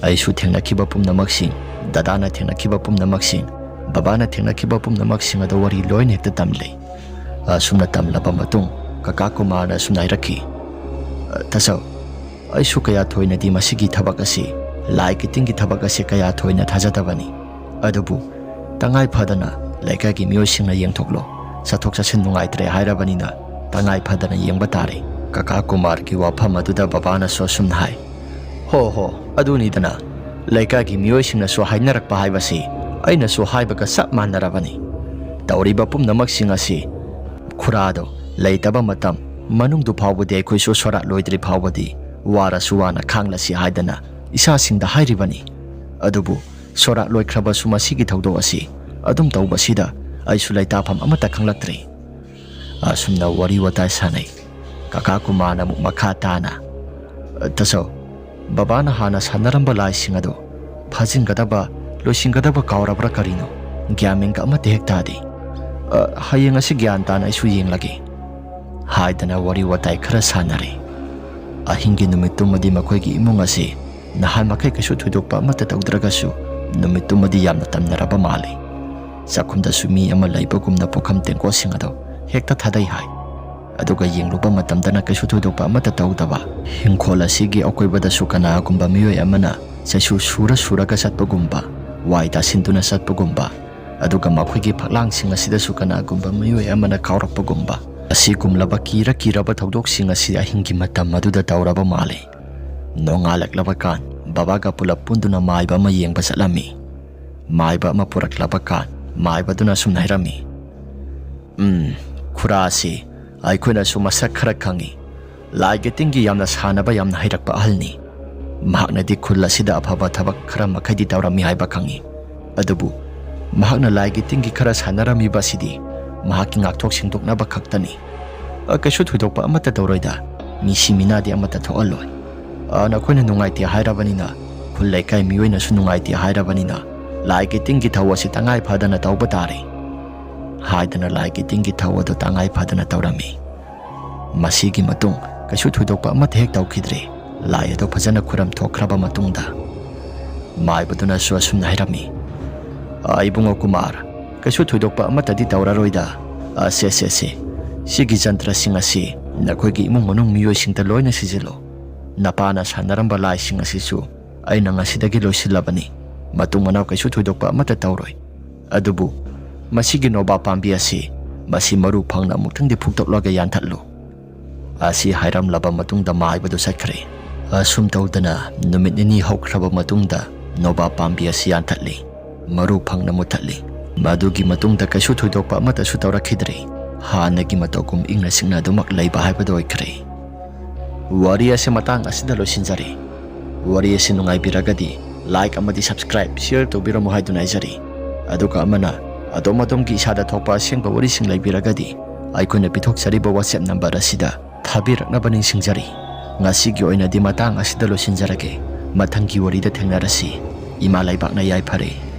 ꯑꯩꯁꯨ ꯊꯦꯡꯅꯈꯤꯕ ꯄꯨꯝꯅꯃꯛꯁꯤꯡ, ꯗꯗꯥꯅ ꯊꯦꯡꯅꯈꯤꯕ ꯄꯨꯝꯅꯃꯛꯁꯤꯡ, ꯕꯕꯥꯅ ꯊꯦꯡꯅꯈꯤꯕ ꯄꯨꯝꯅꯃꯛꯁꯤꯡ ꯑꯗꯨ ꯋꯥꯔꯤ ꯂꯣꯏꯅ ꯍꯦꯛꯇ ꯇꯝꯂꯦ꯫ ꯑꯁꯨꯝꯅ ꯇꯝꯂꯕ ꯃꯇꯨꯡ ꯀꯀꯥ ꯀꯨꯃꯥꯔꯅ ꯑꯁꯨꯝꯅ ꯍꯥꯏꯔꯛꯈꯤ, "ꯇꯥꯆꯧ, ꯑꯩꯁꯨ ꯀꯌꯥ ꯊꯣꯏꯅꯗꯤ ꯃꯁꯤꯒꯤ ꯊꯕꯛ ꯑꯁꯤ, ꯂꯥꯏ ꯀꯤꯇꯤꯡꯒꯤ ꯊꯕꯛ ꯑꯁꯤ ꯀꯌꯥ ꯊꯣꯏꯅ ꯊꯥꯖꯗꯕꯅꯤ꯫ ꯑꯗꯨꯕꯨ ꯇꯉꯥꯏ ꯐꯗꯅ ꯂꯩꯀꯥꯏꯒꯤ ꯃꯤꯑꯣꯏꯁꯤꯡꯅ ꯌꯦꯡꯊꯣꯛꯂꯣ, ꯆꯠꯊꯣꯛ ꯆꯠꯁꯤꯟ ꯅꯨꯡꯉꯥꯏꯇ꯭ꯔꯦ ꯍꯥꯏꯔꯕꯅꯤꯅ ꯇꯉꯥꯏ ꯐꯗꯅ ꯌꯦꯡꯕ ꯇꯥꯔꯦ"꯫ ꯀꯀꯥ ꯀꯨꯃꯥꯔꯒꯤ ꯋꯥꯐꯝ ꯑꯗꯨꯗ ꯕꯕꯥꯅꯁꯨ ꯑꯁꯨꯝꯅ ꯍꯥꯏ, "ꯍꯣ ꯍꯣ, ꯑꯗꯨꯅꯤꯗꯅ, ꯂꯩꯀꯥꯏꯒꯤ ꯃꯤꯑꯣꯏꯁꯤꯡꯅꯁꯨ ꯍꯥꯏꯅꯔꯛꯄ ꯍꯥꯏꯕꯁꯤ ꯑꯩꯅꯁꯨ ꯍꯥꯏꯕꯒ ꯆꯞ ꯃꯥꯟꯅꯔꯕꯅꯤ꯫ ꯇꯧꯔꯤꯕ ꯄꯨꯝꯅꯃꯛꯁꯤꯡ ꯑꯁꯤ ꯈꯨꯔꯥꯗꯣ ꯂꯩꯇꯕ ꯃꯇꯝ, ꯃꯅꯨꯡꯗꯨ ꯐꯥꯎꯕꯗꯤ ꯑꯩꯈꯣꯏꯁꯨ ꯁꯣꯔꯥꯠ ꯂꯣꯏꯗ꯭ꯔꯤ ꯐꯥꯎꯕꯗꯤ ꯋꯥꯔꯁꯨ ꯋꯥꯅ ꯈꯥꯡꯂꯁꯤ ꯍꯥꯏꯗꯅ ꯏꯁꯥꯁꯤꯡꯗ ꯍꯥꯏꯔꯤꯕꯅꯤ꯫ ꯑꯗꯨꯕꯨ ꯁꯣꯔꯥꯠ ꯂꯣꯏꯈ꯭ꯔꯕꯁꯨ ꯃꯁꯤꯒꯤ ꯊꯧꯗꯣꯛ ꯑꯁꯤ ꯑꯗꯨꯝ ꯇꯧꯕꯁꯤꯗ ꯑꯩꯁꯨ ꯂꯩꯇꯥꯐꯝ ꯑꯃꯠꯇ ꯈꯪꯂꯛꯇ꯭ꯔꯦ"꯫ ꯑꯁꯨꯝꯅ ꯋꯥꯔꯤ ꯋꯥꯇꯥꯏ ꯁꯥꯟꯅꯩ꯫ ꯀꯀꯥ ꯀꯨꯃꯥꯔꯅ ꯑꯃꯨꯛ ꯃꯈꯥ ꯇꯥꯅ, "ꯇꯥꯆꯧ, ꯕꯕꯥꯅ ꯍꯥꯟꯅ ꯁꯥꯟꯅꯔꯝꯕ ꯂꯥꯏꯁꯤꯡ ꯑꯗꯣ ꯐꯥꯖꯤꯟꯒꯗꯕ, ꯂꯣꯏꯁꯤꯟꯒꯗꯕ ꯀꯥꯎꯔꯕ꯭ꯔꯥ ꯀꯔꯤꯅꯣ? ꯒ꯭ꯌꯥꯟ ꯃꯦꯟꯒ ꯑꯃꯠꯇ ꯍꯦꯛ ꯇꯥꯗꯦ꯫ ꯑ, ꯍꯌꯦꯡ ꯑꯁꯤ ꯒ꯭ꯌꯥꯟ ꯇꯥꯅ ꯑꯩꯁꯨ ꯌꯦꯡꯂꯒꯦ" ꯍꯥꯏꯗꯅ ꯋꯥꯔꯤ ꯋꯥꯇꯥꯏ ꯈꯔ ꯁꯥꯟꯅꯔꯦ꯫ ꯑꯍꯤꯡꯒꯤ ꯅꯨꯃꯤꯠꯇꯨꯃꯗꯤ ꯃꯈꯣꯏꯒꯤ ꯏꯃꯨꯡ ꯑꯁꯤ ꯅꯍꯥꯟ ꯃꯈꯩ ꯀꯩꯁꯨ ꯊꯣꯏꯗꯣꯛꯄ ꯑꯃꯠꯇ ꯇꯧꯗ꯭ꯔꯒꯁꯨ ꯅꯨꯃꯤꯠꯇꯨꯃꯗꯤ ꯌꯥꯝꯅ ꯇꯝꯅꯔꯕ ꯃꯥꯜꯂꯤ꯫ ꯆꯥꯛꯈꯨꯝꯗꯁꯨ ꯃꯤ ꯑꯃ ꯂꯩꯕꯒꯨꯝꯅ ꯄꯨꯈꯝ ꯇꯦꯡꯀꯣꯠꯁꯤꯡ ꯑꯗꯣ ꯍꯦꯛꯇ ꯊꯥꯗꯩ ꯍꯥꯏ꯫ ꯑꯗꯨꯒ ꯌꯦꯡꯂꯨꯕ ꯃꯇꯝꯗꯅ ꯀꯩꯁꯨ ꯊꯣꯏꯗꯣꯛꯄ ꯑꯃꯠꯇ ꯇꯧꯗꯕ꯫ ꯍꯤꯡꯈꯣꯜ ꯑꯁꯤꯒꯤ ꯑꯀꯣꯏꯕꯗꯁꯨ ꯀꯅꯥꯒꯨꯝꯕ ꯃꯤꯑꯣꯏ ꯑꯃꯅ ꯆꯩꯁꯨ ꯁꯨꯔ ꯁꯨꯔꯒ ꯆꯠꯄꯒꯨꯝꯕ, ꯋꯥꯏ ꯇꯥꯁꯤꯟꯗꯨꯅ ꯆꯠꯄꯒꯨꯝꯕ, ꯑꯗꯨꯒ ꯃꯈꯣꯏꯒꯤ ꯐꯛꯂꯥꯡꯁꯤꯡ ꯑꯁꯤꯗꯁꯨ ꯀꯅꯥꯒꯨꯝꯕ ꯃꯤꯑꯣꯏ ꯑꯃꯅ ꯀꯥꯎꯔꯛꯄꯒꯨꯝꯕ, ꯑꯁꯤꯒꯨꯝꯂꯕ ꯀꯤꯔ ꯀꯤꯔꯕ ꯊꯧꯗꯣꯛꯁꯤꯡ ꯑꯁꯤ ꯑꯍꯤꯡꯒꯤ ꯃꯇꯝ ꯑꯗꯨꯗ ꯇꯧꯔꯕ ꯃꯥꯜꯂꯤ꯫ ꯅꯣꯡꯉꯥꯜꯂꯛꯂꯕ ꯀꯥꯟ ꯕꯕꯥꯒ ꯄꯨꯂꯞ ꯄꯨꯟꯗꯨꯅ ꯃꯥꯏꯕ ꯑꯃ ꯌꯦꯡꯕ ꯆꯠꯂꯝꯃꯤ꯫ ꯃꯥꯏꯕ ꯑꯃ ꯄꯨꯔꯛꯂꯕ ꯀꯥꯟ ꯃꯥꯏꯕꯗꯨꯅ ꯑꯁꯨꯝꯅ ꯍꯥꯏꯔꯝꯃꯤ, "ꯎꯝ, ꯈꯨꯔꯥ ꯑꯁꯤ ꯑꯩꯈꯣꯏꯅꯁꯨ ꯃꯁꯛ ꯈꯔ ꯈꯪꯏ꯫ ꯂꯥꯏꯒꯤ ꯇꯤꯟꯒꯤ ꯌꯥꯝꯅ ꯁꯥꯟꯅꯕ, ꯌꯥꯝꯅ ꯍꯩꯔꯛꯄ ꯑꯍꯜꯅꯤ꯫ ꯃꯍꯥꯛꯅꯗꯤ ꯈꯨꯜ ꯑꯁꯤꯗ ꯑꯐꯕ ꯊꯕꯛ ꯈꯔ ꯃꯈꯩꯗꯤ ꯇꯧꯔꯝꯃꯤ ꯍꯥꯏꯕ ꯈꯪꯏ꯫ ꯑꯗꯨꯕꯨ ꯃꯍꯥꯛꯅ ꯂꯥꯏꯒꯤ ꯇꯤꯟꯒꯤ ꯈꯔ ꯁꯥꯟꯅꯔꯝꯃꯤꯕ ꯑꯁꯤꯗꯤ ꯃꯍꯥꯛꯀꯤ ꯉꯥꯛꯊꯣꯛ ꯁꯦꯡꯗꯣꯛꯅꯕ ꯈꯛꯇꯅꯤ꯫ ꯑ, ꯀꯩꯁꯨ ꯊꯣꯏꯗꯣꯛꯄ ꯑꯃꯠꯇ ꯇꯧꯔꯣꯏꯗ, ꯃꯤꯁꯤ ꯃꯤꯅꯥꯗꯤ ꯑꯃꯠꯇ ꯊꯣꯛꯍꯜꯂꯣꯏ꯫ ꯑ, ꯅꯈꯣꯏꯅ ꯅꯨꯡꯉꯥꯏꯇꯦ ꯍꯥꯏꯔꯕꯅꯤꯅ, ꯈꯨꯜ ꯂꯩꯀꯥꯏ ꯃꯤꯑꯣꯏꯅꯁꯨ ꯅꯨꯡꯉꯥꯏꯇꯦ ꯍꯥꯏꯔꯕꯅꯤꯅ, ꯂꯥꯏꯒꯤ ꯇꯤꯟꯒꯤ ꯊꯧ ꯑꯁꯤ ꯇꯉꯥꯏ ꯐꯗꯅ ꯇꯧꯕ ꯇꯥꯔꯦ" ꯍꯥꯏꯗꯅ ꯂꯥꯏꯒꯤ ꯇꯤꯟꯒꯤ ꯊꯧ ꯑꯗꯨ ꯇꯉꯥꯏ ꯐꯗꯅ ꯇꯧꯔꯝꯃꯤ꯫ ꯃꯁꯤꯒꯤ ꯃꯇꯨꯡ ꯀꯩꯁꯨ ꯊꯣꯏꯗꯣꯛꯄ ꯑꯃꯠꯇ ꯍꯦꯛ ꯇꯧꯈꯤꯗ꯭ꯔꯦ꯫ ꯂꯥꯏ ꯑꯗꯨ ꯐꯖꯅ ꯈꯨꯔꯝ ꯊꯣꯛꯈ꯭ꯔꯕ ꯃꯇꯨꯡꯗ ꯃꯥꯏꯕꯗꯨꯅꯁꯨ ꯑꯁꯨꯝꯅ ꯍꯥꯏꯔꯝꯃꯤ, "ꯑ, ꯏꯕꯨꯡꯉꯣ ꯀꯨꯃꯥꯔ, ꯀꯩꯁꯨ ꯊꯣꯏꯗꯣꯛꯄ ꯑꯃꯠꯇꯗꯤ ꯇꯧꯔꯔꯣꯏꯗ꯫ ꯑ, ꯁꯦ, ꯁꯦ, ꯁꯦ, ꯁꯤꯒꯤ ꯖꯟꯇ꯭ꯔꯁꯤꯡ ꯑꯁꯤ ꯅꯈꯣꯏꯒꯤ ꯏꯃꯨꯡ ꯃꯅꯨꯡ ꯃꯤꯑꯣꯏꯁꯤꯡꯗ ꯂꯣꯏꯅ ꯁꯤꯖꯤꯜꯂꯨ꯫ ꯅꯄꯥꯅ ꯁꯥꯟꯅꯔꯝꯕ ꯂꯥꯏꯁꯤꯡ ꯑꯁꯤꯁꯨ ꯑꯩꯅ ꯉꯁꯤꯗꯒꯤ ꯂꯣꯏꯁꯤꯜꯂꯕꯅꯤ꯫ ꯃꯇꯨꯡ ꯃꯅꯥꯎ ꯀꯩꯁꯨ ꯊꯣꯏꯗꯣꯛꯄ ꯑꯃꯠꯇ ꯇꯧꯔꯣꯏ꯫ ꯑꯗꯨꯕꯨ ꯃꯁꯤꯒꯤ ꯅꯣꯕꯥꯞ ꯄꯥꯝꯕꯤ ꯑꯁꯤ, ꯃꯁꯤ ꯃꯔꯨ ꯐꯪꯅ ꯑꯃꯨꯛꯇꯪꯗꯤ ꯐꯨꯛꯇꯣꯛꯂꯒ ꯌꯥꯟꯊꯠꯂꯨ"꯫ ꯑꯁꯤ ꯍꯥꯏꯔꯝꯂꯕ ꯃꯇꯨꯡꯗ ꯃꯥꯏꯕꯗꯨ ꯆꯠꯈ꯭ꯔꯦ꯫ ꯑꯁꯨꯝ ꯇꯧꯗꯅ ꯅꯨꯃꯤꯠ ꯅꯤꯅꯤ ꯍꯧꯈ꯭ꯔꯕ ꯃꯇꯨꯡꯗ ꯅꯣꯕꯥꯞ ꯄꯥꯝꯕꯤ ꯑꯁꯤ ꯌꯥꯟꯊꯠꯂꯤ, ꯃꯔꯨ ꯐꯪꯅ ꯃꯨꯠꯊꯠꯂꯤ꯫ ꯃꯗꯨꯒꯤ ꯃꯇꯨꯡꯗ ꯀꯩꯁꯨ ꯊꯣꯏꯗꯣꯛꯄ ꯑꯃꯠꯇꯁꯨ ꯇꯧꯔꯛꯈꯤꯗ꯭ꯔꯦ꯫ ꯍꯥꯟꯅꯒꯤ ꯃꯇꯧꯒꯨꯝ ꯏꯪꯅ ꯆꯤꯛꯅ ꯑꯗꯨꯃꯛ ꯂꯩꯕ ꯍꯥꯏꯕꯗꯨ ꯑꯣꯏꯈ꯭ꯔꯦ꯫ ꯋꯥꯔꯤ ꯑꯁꯤ ꯃꯇꯥꯡ ꯑꯁꯤꯗ ꯂꯣꯏꯁꯤꯟꯖꯔꯦ꯫ ꯋꯥꯔꯤ ꯑꯁꯤ ꯅꯨꯡꯉꯥꯏꯕꯤꯔꯒꯗꯤ like ꯑꯃꯗꯤ subscribe, share ꯇꯧꯕꯤꯔꯝꯃꯨ ꯍꯥꯏꯗꯨꯅ ꯍꯥꯏꯖꯔꯤ꯫ ꯑꯗꯨꯒ ꯑꯃꯅ ꯑꯗꯣꯝ ꯑꯗꯣꯝꯒꯤ ꯏꯁꯥꯗ ꯊꯣꯛꯄ ꯑꯁꯦꯡꯕ ꯋꯥꯔꯤꯁꯤꯡ ꯂꯩꯕꯤꯔꯒꯗꯤ ꯑꯩꯈꯣꯏꯅ ꯄꯤꯊꯣꯛꯆꯔꯤꯕ WhatsApp number ꯑꯁꯤꯗ ꯊꯥꯕꯤꯔꯛꯅꯕ ꯅꯤꯡꯁꯤꯡꯖꯔꯤ꯫ ꯉꯁꯤꯒꯤ ꯑꯣꯏꯅꯗꯤ ꯃꯇꯥꯡ ꯑꯁꯤꯗ ꯂꯣꯏꯁꯤꯟꯖꯔꯒꯦ꯫ ꯃꯊꯪꯒꯤ ꯋꯥꯔꯤꯗ ꯊꯦꯡꯅꯔꯁꯤ꯫ ꯏꯃꯥ ꯂꯩꯕꯥꯛꯅ ꯌꯥꯏꯐꯔꯦ꯫